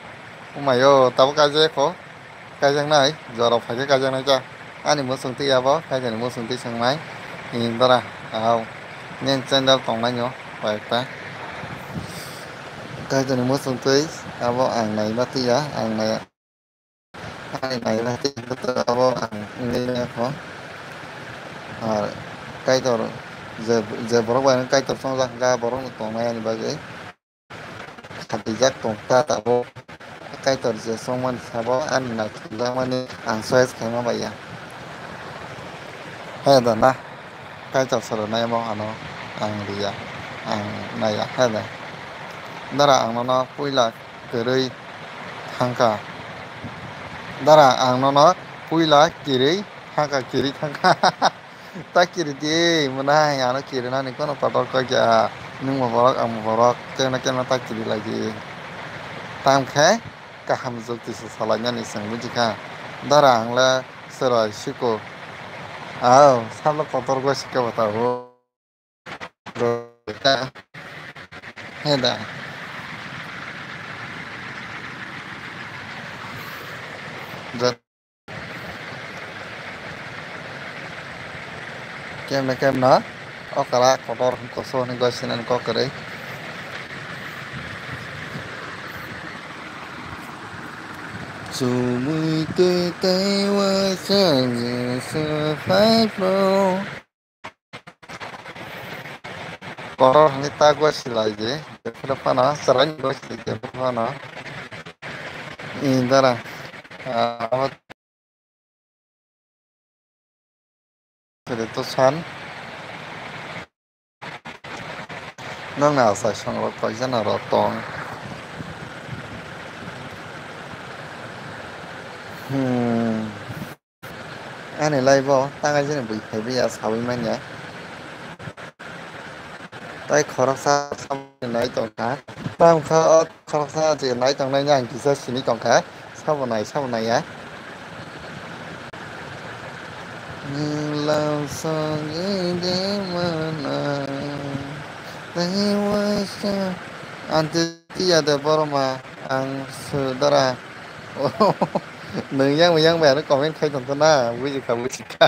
Omayo, tabuk kaijak ya kho. Kaijaknai, jorao phaikhe kaijaknai kha. Ani muchung twi abo, kaijani muchung twi swngnai. Ni dara, au. Nini channel tongnai no, koyekta. Kaijani muchung twi abo ang naima twi ya, ang nai-, ani naima twi abo ang wngwi maya kho. Ar Kaitor je, je borok bai ang Kaitor chongjak kha, borok no tongnai ani bagwi. Khatijak tong kha tabuk. Kaitor je chongmani sabo ani naithokjakmani ang choice khaima bai ya. He da na? Kaitor soro naimo ano ang riya. Ang naiya he da. Dara ang nono puila kwrwi thangkha. Dara ang nono puila kirwi thangkha, kirwi thangkha. Ta kiri di, mwnai, ano kirinani kono kotor kok ya. Nwng bo borok, ang bo borok, kemna kemna ta kiri lagi. Tamo khe kaham jukti se salainani chwng buji kha. Dara ang le chwrai siko. Au, salo kotor goi sika bata o. He da. Kemne kemno okra kotor koso hwnwi goi sinani kok kwrwi. Chumui twi tei waisa jesa phai phro. Kotor hwnwi ta gua silai je, jephuru phano, chwraini gua silai jephuru phano. Ni dara, ah, abo sere to san. Nokni achai songrok kaisa norok tong. Hmm. Ani live o tangai jani bui phaibai ya sawi manya. Tai khoroksa samani nai tongkha. Tamkha o khoroksa je nai tongnai ang kisa sini tongkha. Sabo nai, sabo nai ya. Lam song ide mana. Tei waisa. Anti tiya de boroma ang sudara. Nwng yang yang bai ano comment khai tongkha na, buji kha, buji kha.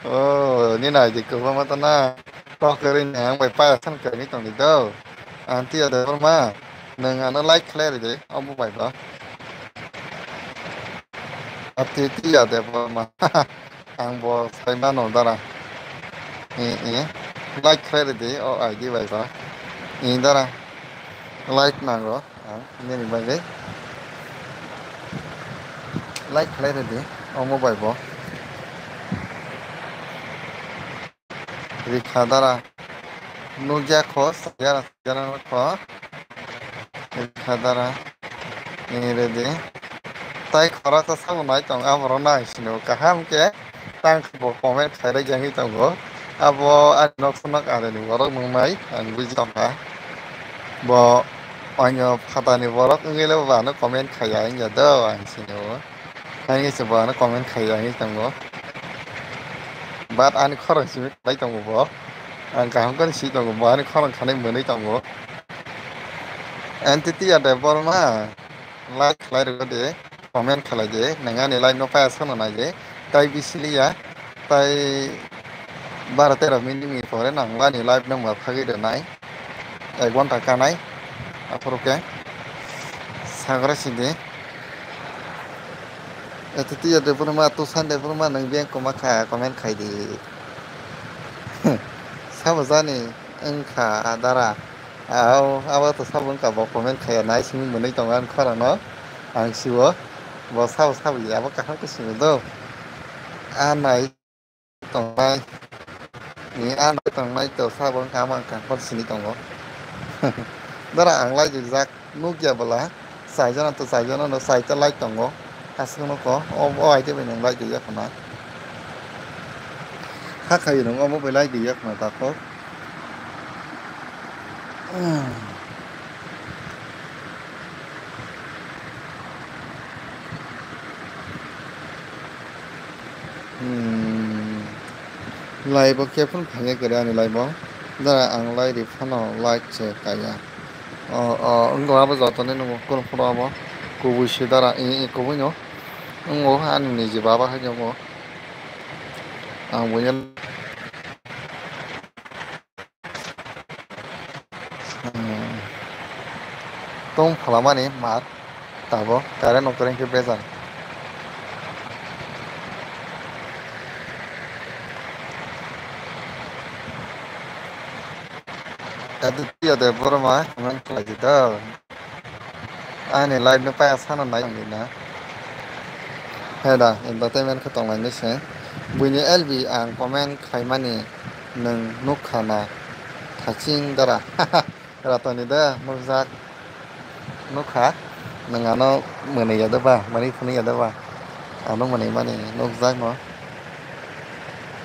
Oh, nini I D kwbangma to na. Kok kwrwi ni ang bai paya san kwrwi tongdi do. Ang tiya de borma. Nwng ano like khlai ridi, omo bai bo. Ati tiya de borma. Ang bo sai mano dara. Eh, eh. Like khlai ridi, o I D bai bo. Eh, dara. Like nango. Ang nini bagwi like khlai ridi, omo bai bo. Rikha dara nukya kho, sajana sajana kho. Rikha dara nini ridi. Tai khoroksa sabo nai tong, aborok nai sino kaham khe. Tang khe bo comment khairok yangwi tongo. Abo ani nok phunuk ani ni borok nungnai ang buji tongkha. Bo oino phatani borok wngwi le bo ano comment khaiya wngya do ang sini o. Haini se bo ano comment khaiya wngwi tongo. But ani khorang simi khlai tongo bo. Ang kaham khe si tongo bo ani khorang khanai mwnwi tongo. Entity ya de borma. Like khlai rwdi, comment khlai di, nwng ani live no paya sano nai di, tai bisiliya, tai baro tero minute ni pore nang ani live no ma phagwi rwnai, ek ghonta kanai, aphuru khe sagra sidi. Eto tiya de phuru ma, tu san de phuru ma, nwng beng koma kha, comment khai di. Sabo jani wngkha dara. Ao, abo to sabo wngkha bo comment khaiya nai simi mwnwi tongo ani khorang no. Ang siwo bo sabo sabo ya abo kaham khe simi do. A nai tongnai. Ni a nai tongnai to sabo wngkha ama kaham sini tongo. Dara ang lai rijak nukya bwla. Chaijana to chaijana no chaita light tongo. Aswk no ko o o aite bai nang light ya khna. Hakha nung omo bai light ya khna ta ko. Hmm. Live o khe phano phaiya kwrwi ani live o. Dara ang live ri phano live se kaiya. O, o, wngkha abo joto ni nungo kunu phuru abo kubui se dara, i, i, kubui no. Wngkha ani niji baba hai nungo. Ang buino. Hmm. Tong phalamani mat tabo current no kwrwng khe bejal. Aditya Debbarma comment khlai di do. Ani live no paya sana nai wngwi na. Heda entertainment khe tonglainai se. Buini L B ang comment khlaimani nwng nukha na thaching dara. Ratoni da nukjak nukha. Nwng ano mwnwi ya da ba, mwnwi phunwi ya da ba. Ano mwnwi mani nukjak no.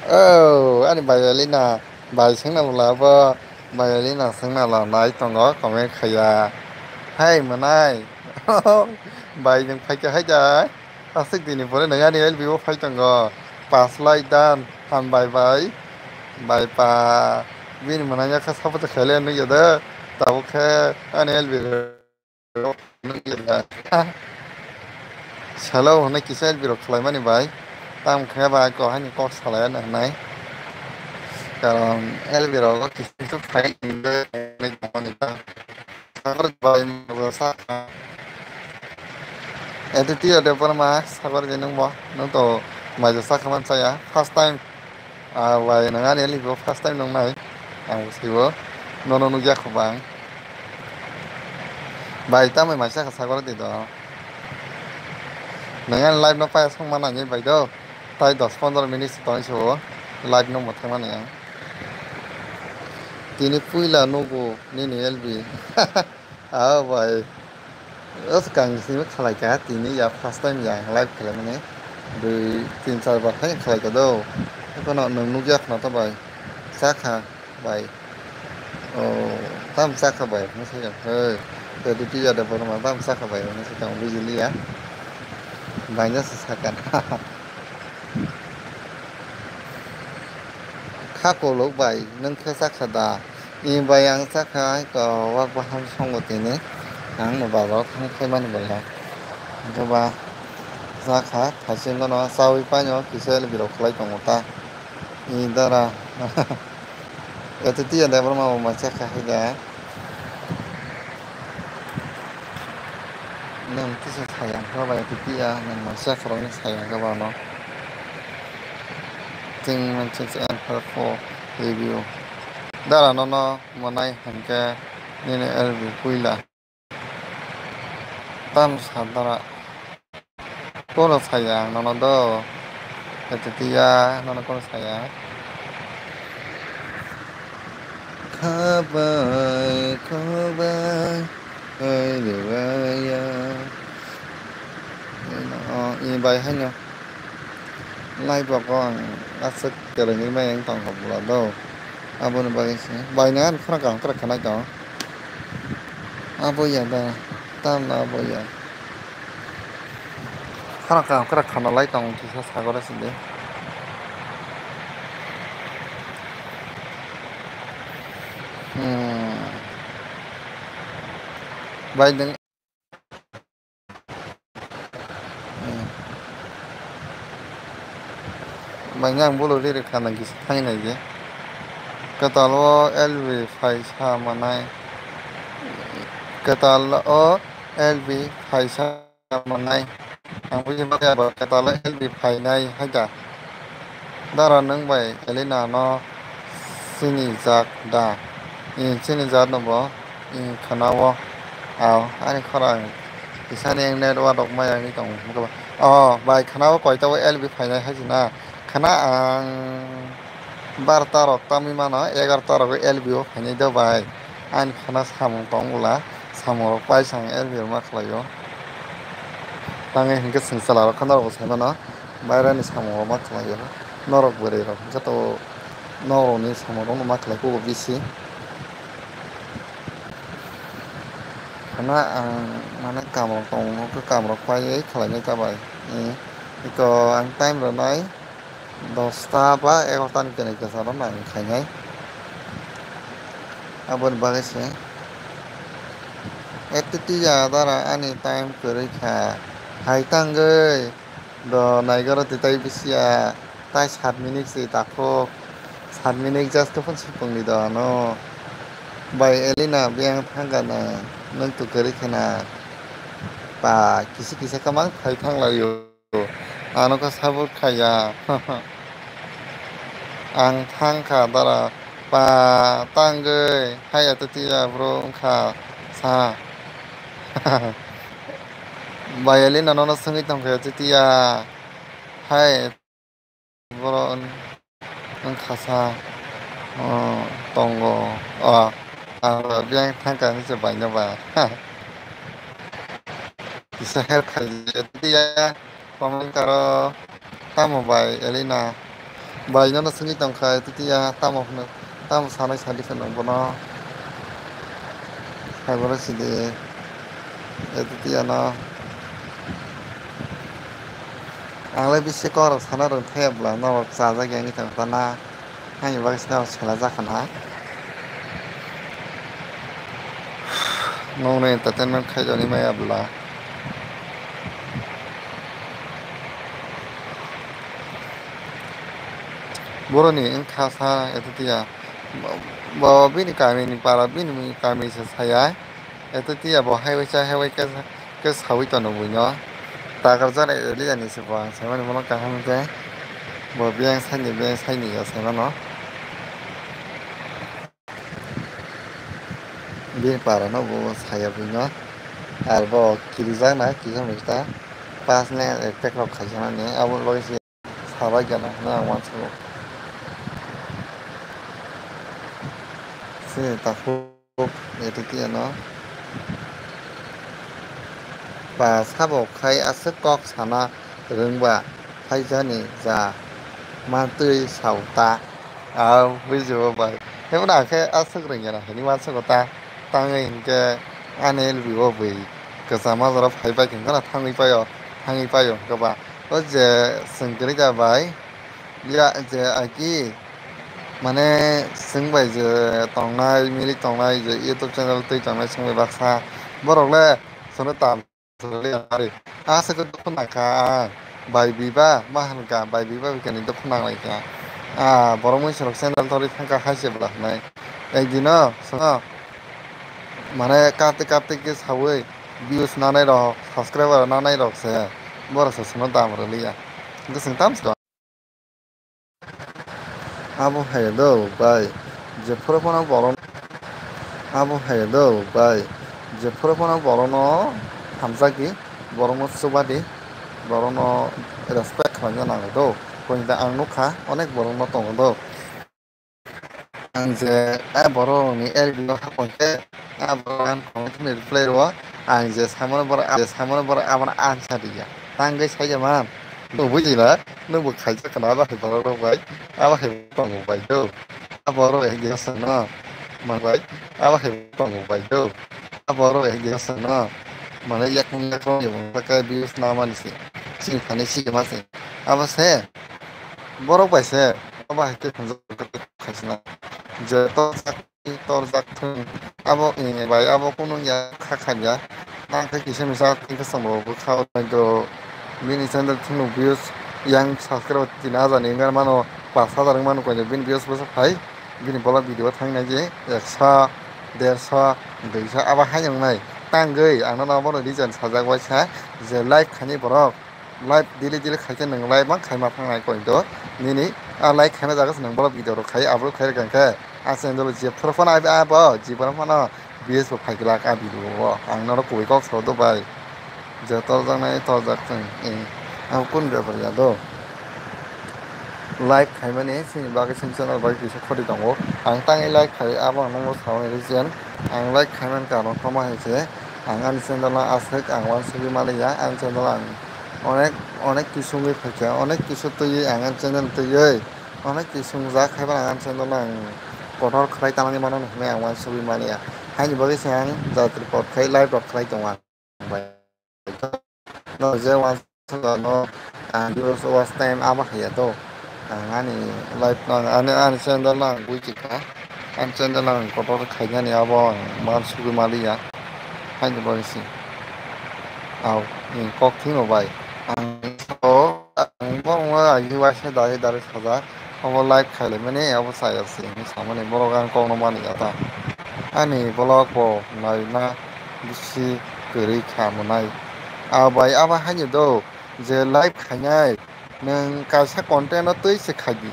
Oh, ani bai Elina, bai sengna bwla bo. Bai Elina swngna lanai tongo comment khaiya. Hai mwnai. Bai nwng phaikha hai dai. Aswk dini pore nwng ani L B o phai tongo. Paslai dan hambai bai. Bai pa bini mwnai yakha sabote khaile nukya de. Tabuk khe ani L B. Salo hwnwi kisa L B rok khlaimani bai. Tamo khe ba ko haini kok salai ano hwnwi. Karon L B rogo kisa kisa phai hwnwi tongmani ta. Sakor bai bo sakha. Aditya Debbarma sakor je nungbo. Nung to mai je sakha man saya. First time. Ah, bai, nang ani L B o first time nungnai. Ang sibo. Nono nukya kho bang. Bai, tamai mai sakha sagor di do. Nang ani live no paya song mana ni bai do. Tai dos pondro minute tong so live no mothai mani ang. Tini puila nugo nini L B. Ah, bai. O swkang simi khalai ka tini ya first time ya live khlaimani. Dui tin char bar khai khalai ka do. Ekono nwng nukya khna to bai. Chakha bai. O tam chakha bai hwnwi sai jang. Hei. Te duty ya da borma tam chakha bai hwnwi sai jang bijili ya. Bai no se sakan. Kha kolok bai nwng khe chakha da? Ni bai ang chakha hai ko wak baham songo tini. Ang no bazar o thang khaimani bai ya. Hwnkhe ba chakha thaisingo no chaui paino kisa L B rok khlai tongo ta. Ni dara. Eto tiya da borma bo ma chakha hai da. Nwng kisa sayang khe bai eto tiya nwng ma chakha rokni sayang khe ba no. Ting manching se and for review. Dara nono mwnai hwnkhe nini L B puila. Tam sa dara. Kono saya ang nono do. Ete tiya nono kono saya. Khabai, khabai. Hai rwaya. Ino, i bai haino. Live o ang aswk kwrwngwi maya wng tongkha bwla do. Aboni bagwi se. Bai nang ani khorang kaham kwrwk khanai tongo. Abo ya da. Tamno abo ya. Khorang kaham kwrwk khana lai tongo kisa sagoro sindi. Hmm. Bai nang Manya ang bolo riri khana gisi thangwi nai je. Kwtal o L B phai sa manai. Kwtal o L B phai sa manai. Ang buji manya ba kwtal o L B phainai hai da. Dara nwng bai Elena no Chini jat da? Ee, chini jat no bo, ee, khana o. Aw, ani khorang kisani network rok maya wngwi tongo. O, bai, khana o koita o L B phainai hai se na. Khana ang barota rok tamwi mano, egarota rok L B o phainai do bai. Ani khana samung tong bwla, samung rok paisa ang L B o ma khlai o. Tangwi hinkhe chwng chwla rok khana rok bo sai mano. Bairani samung rok ma khlai o, norok bwrwi rok joto norokni samung rok no ma khlai kugo bisi. Hana ang mane kam rok tongo, khe kam rok paiwi khlai nai ta bai. Iko ang time rwnai dosta ba egarota ni kwnwi kwcharo nang khainai. Aboni bagwi se etitiya dara ani time kwrwi kha hai tangwi. Do naigoro twi tai bisiya tai sat minute se takhuk. Sat minute just phone supungni do ano. Bai Elina biyang thangkha na nwng tu kwrwi khena. Pa kisa kisa kwmang khai thanglaio. Ano kha sabuk khaiya. Ang thangkha dara pa tangwi haiya titiya bro wngkha sa. Bai Elina nono swngwi tongkha titiya. Hai, borok wng-, wngkha sa, oh, tongo. Oh, ang biyang thangkha hinwi se baino ba. Kisa help khaidi ya, comment karo. Tamo bai Elina? Bai nono swngwi tongkha titiya tamo hwnwi. Tamo sanai sadi khe nwng bono. Hai bono sidi. Etitiya no. Ang le bisi kok rok sana rwng thaya bwla norok chajak ya wngwi tong tana. Haini bagwi se norok sela jak khana. Nokni entertainment khaijani maya bwla. Boroni wngkha sa etitiya. Bo bini kamini para bini kamisa saya. Etitiya bo haiwai cha haiwai khe sawi tono buino. Takarjak Eliyani se bo ang saimani bono kaham khe. Bo biyang saini biyang saini ya saimano. Bini parano bo saya buino. Ar bo kirijak na kisa mista. Pas ne ekpek rok khaijaknani aboni bagwi se. Sabai gana hwnwi ang uansugo. Chini takhuk etitiya no ba sabo khai aswk kok sana rwngba phaijani ja mantwi sao ta. Au bujibo bai. Himno akhe aswk rwngya na hwnwi uansugo ta. Tangwi hinkhe ani L B o bwi kwchama jora phai bai hinkhe no thangwi paio, thangwi paio hinkhe ba. O je chwng kwrwi ja bai, ya je aki, mane chwng bai je tongnai, milik tongnai, je YouTube channel twi tongnai chwng bai baksa borok le chwngno tam. Aswk dukhu nangkha ang, bai biba ma hankha, bai biba bikani dukhu nanglaikha. Ah, borok mui chwng channel torwi thangkha hai se bwla hwnwi. Ekdino chwngno mane kaptwi kaptwi khe sawi views nanai rok, subscriber nanai rok se borok se chwngno dam rwliya. Hinkhe chwng tamo se. Abo hai do bai, jephuru phano borok, abo hai do bai, jephuru phano borokno hamjak di, borokno chuba di, borokno respect khlaina nango do. Koi da ang nukha onek borokno tongo do. Ang je a borok ni L B o hapon khe a borok ang comment ni reply rwo, ang je samano borok, je samano borok abono answer riya. Tangwi saija man. Nwng buji na, nwng bo khaijak khna abo hai borok rok bai, abo hai tongo bai do. A borok hai gesa no, man bai, abo hai tongo bai do. A borok hai gesa no, mane yakung yakung ni bo kai views na mani se, chini thani si ma se. Abo se, borok bai se, abo hai khe khunjak khaisna. Je to torjak thung. Abo, eh, bai, abo kunu ya kha kha ya. Nang khe kisa misa tini khe chwng bo bwkha o do. Bini channel thung views yang subscribe tin hajar ni wngya mano, pas hajar wng mano koi bini views bwsa phai. Bini bola video thang nai je ekso, derso, duiso abo hai wng nai. Tangwi ang no bono reason sajak waisa je like khaini borok. Live daily daily khaikhe nwng live mang khaima thangnai koi do nini A like khaina jaga se nang bolok video rok khai upload khai rwkha khe. A channel je phoro phano abi abo jibon phano views bo phai glak a video o. Ang norok kubui kok sao do bai. Je torjaknai torjak chwng. Eh, ang kun bepar ya do. Like khaimani chini bagwi chini channel bai kisa khoti tongo. Ang tangwi like khai abo ang nokno sao ni reason. Ang like khaimani karon tamo hai se. Ang ani channel no aswk ang uansugwi maliya. Ani channel ang onek onek kisungwi phaikha. Onek kisu twiwi ang ani channel twiwi. Onek kisungjak haiba ang ani channel no ang kotor khlai tanani mano hinwi ang uansugwi maliya. Haini bagwi se ang jatri pot khai live rok khlai tongo ang. No je uansukha no ang views watch time abo haiya do. Ang ani live no ang ani, ani channel no ang buji kha. Ani channel no ang kotor khainani abo ang uansugwi maliya. Haini bagwi se. Au, ni kok thwimo bai. Ang so, ang bo wngma agi waisa dari dari sajak. Obo like khaile mani, obo chaya se hinwi samani borok ang kokno mani ya ta. Ani vlog bo naina bisi kwrwi kha mwnai. A bai abo haino do je live khainai nwng kaisa content no twi se khai di.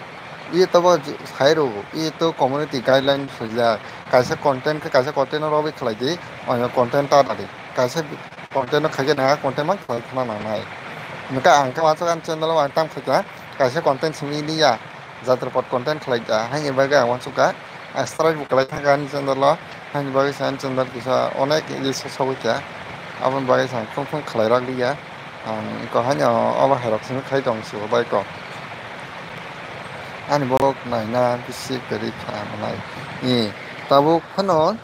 Ito bo sai rw, ito community guideline swijak. Kaisa content khe kaisa content no robi khlai di, oino content ta da di. Kaisa content no khaikhe nang content man khlai khna nangnai. Nwngkha ang khe wansuk ani channel o ang tam khaikha kaisa content simi liya. Jatra pot content khlai kha, haini bagwi ang uansukha. Ang strike bo kwlai thangkha ani channel o, haini bagwi se ani channel kisa onek reach sogwi kha. Aboni bagwi se ang thung thung khlai rok liya. Ang eko haino obo hai rok simi khai tong se bai kok. Ani borok naina bisi kwrwi kha mwnai. Ni tabuk phano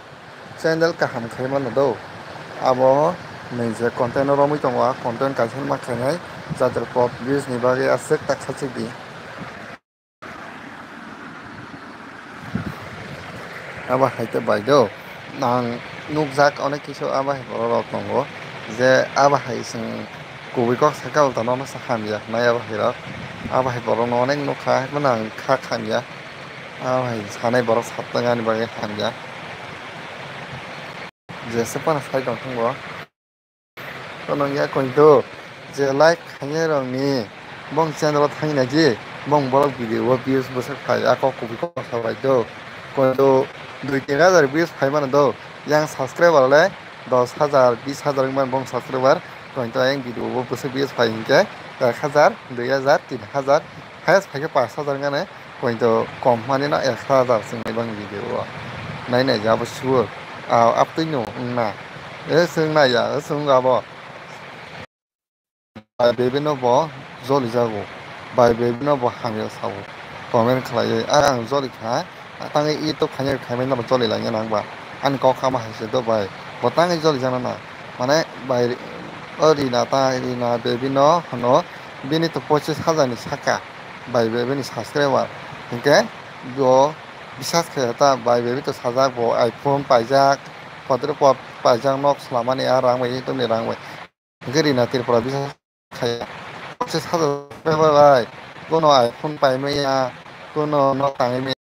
channel kaham khai mano do. Abo nini je content romwi tongo, a content kaisa ma khainai jatra pot views ni bagwi aswk tak sachik di. Abo hai khe bai do. Ang nukjak onek kisu abo hai borok rok tongo je abo hai chwng kubui kok sakha ulta nono sa hamya hwnai abo hai rok. Abo hai borok no onek nukha, haikhe no ang kha hamya. Abo hai sanai borok satang ani bagwi hamya. Jesa phano sai tong thung bo. Kono ya koito je like khainai rok ni bong channel o thangwi nai di bong borok video o views bwswk phai a kok kubui kok sa bai do. Koito dui tin hajar views phai mano do. Yang subscriber le dos hajar bis hajar wngmani bong subscriber. Koito yang video o bwswk views phai hinkhe ek hajar, dui hajar, tin hajar, highest phai khe pash hajar wngmani. Koito kom mani no ek hajar chwng nai bang video o. Nai nai ja bo sure. A, aptwi no wngna. E chwng nai ya, e chwng abo. Bai bebeno bo joli jago. Bai bebeno bo hamya sao. Comment khlaiwi. Ar ang joli kha. Tangwi YouTube khaina khaimani no joli laina nang ba. Ani kok kha ma hai se do bai. Bo tangwi joli jana na. Mane bai o Rina ta Rina bebeno hwno bini to pochis hajar ni saka. Bai bebeni subscriber. Hinkhe bo bisas khe ta bai bebi to sajak bo iPhone paijak, kotor pot paijak nok swlamani a rang bai tongni rang bai. Hinkhe Rina Tripura bisas khe pochis hajar subscriber bai kono iPhone paimaya, kono nok tangwi maya.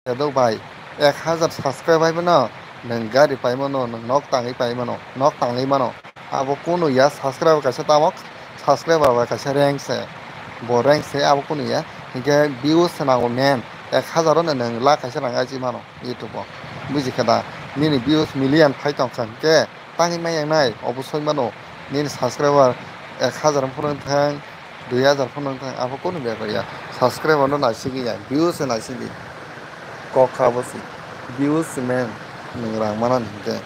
Yadok bai, ek hajar subscribe bai mano, nwng gari pai mano, nwng nok tangwi pai mano, nok tangwi mano. Abo kunu ya subscribe kaisa tamo, subscriber bai kaisa rank se. Bo rank se abo kunu ya. Hinkhe views se nango main. Ek hajar no nwng lakh kaisa rang aji mano YouTube o. Buji khe da? Nini views million phai tong kha hinkhe tangwi ma yang nai, obosoi mano. Nini subscriber ek hajar phano thang, dui hajar phano thang, abo kunu bepar ya. Subscriber no naisingwi ya, views se naisingdi. Kok kha bo si. Views se main, nwng rang manani hinkhe.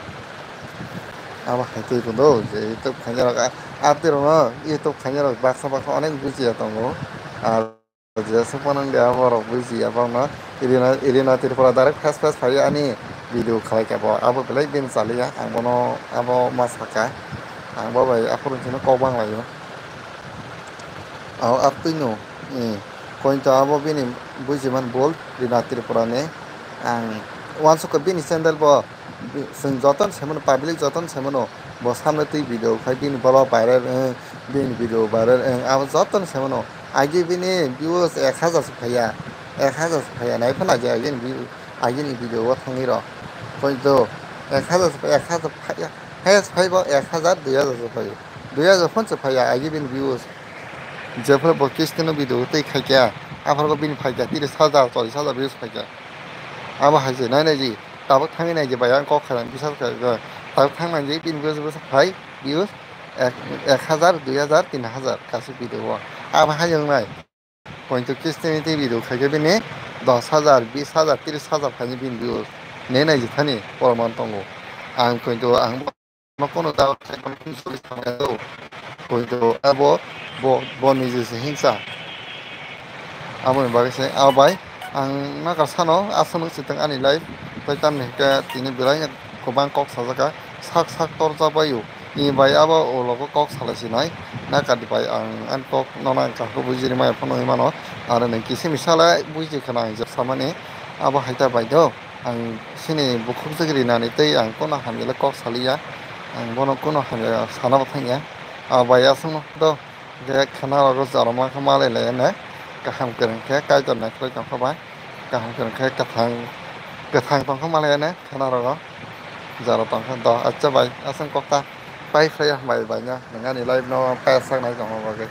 Abo hai twi rw do, je YouTube khaina rok, a, a twi rok no, YouTube khaina rok baksa baksa onek bujiya tongo. Ar je sokma nang de abo rok bujiya bangma. Irina, Irina Tripura direct face face phai ani video khlai kha bo. Abo belai bini chaliya, ang bono abo ma saka. Ang bo bai aphuru chini kok bang laio. Abo aptwi no, eh, koito abo bini bujiman bol Rina Tripura ni. Ang uansukha bini channel bo, bi-, chwng jotono sai mano, public jotono sai mano, bo samno twi video khai bini bolo viral wng, bini video viral wng, abo jotono sai mano. Agi bini views ek hajar se phaiya, ek hajar se phaiya, nai phano agi, agi ni view, agi ni video o thangwi rw. Koito ek hajar se phaiya, ek hajar phaiya, highest phaibo ek hajar, dui hajar se phaio. Dui hajar phano se phaiya agi bini views. Jephru bo Christian no video twi khaikha, Aphuru bini phaikha tiris hajar, chollish hajar views phaikha. Abo hai se nai nai ji, tabuk thangwi nai je bai ang kok kha, biswas kha, tabuk thang nai je bini views bwsa phai, views ek, ek hajar, dui hajar, tin hajar kaisa video o. Abo hai wng nai. Pointo kisti ni video khaikhe bini dos hajar, bis hajar, tiris hajar phaini bini views. Nai nai je thani poroman tongo. Ang pointo ang no kono da khai kono suri thangya do. Pointo abo bo, bo niji se hingsa. Abo ni bagwi se, abo bai ang nakar sano aswk nung sitwng ani life, tai tamni hwnkhe tini belai kwbang kok sajaka, sak sak torjak bai o. Ni bai abo ulo kok salai sinai, nakar bai ang ani kok nono ang kaham buji rimai phano hinmano, aro nung kisi misala buji khana ang jak samani, abo hai ta bai do. Ang chini bukhuk jagri nani tei ang kono hamya le kok saliya. Ang bono kono hamya sana bo thangya. A bai aswkno do. Hwnkhe khana rogo joroma khe malai lai ne. Kaham kwrwng khe kaitor nai khlai tongkha bai. Kaham kwrwng khe kwthang, kwthang tongkha malai ne khana rogo. Jora tongkha do. Acha bai aswk kok ta pai khlai ya bai bai no. Nwng ani life no pai sak nai tongma bagwi.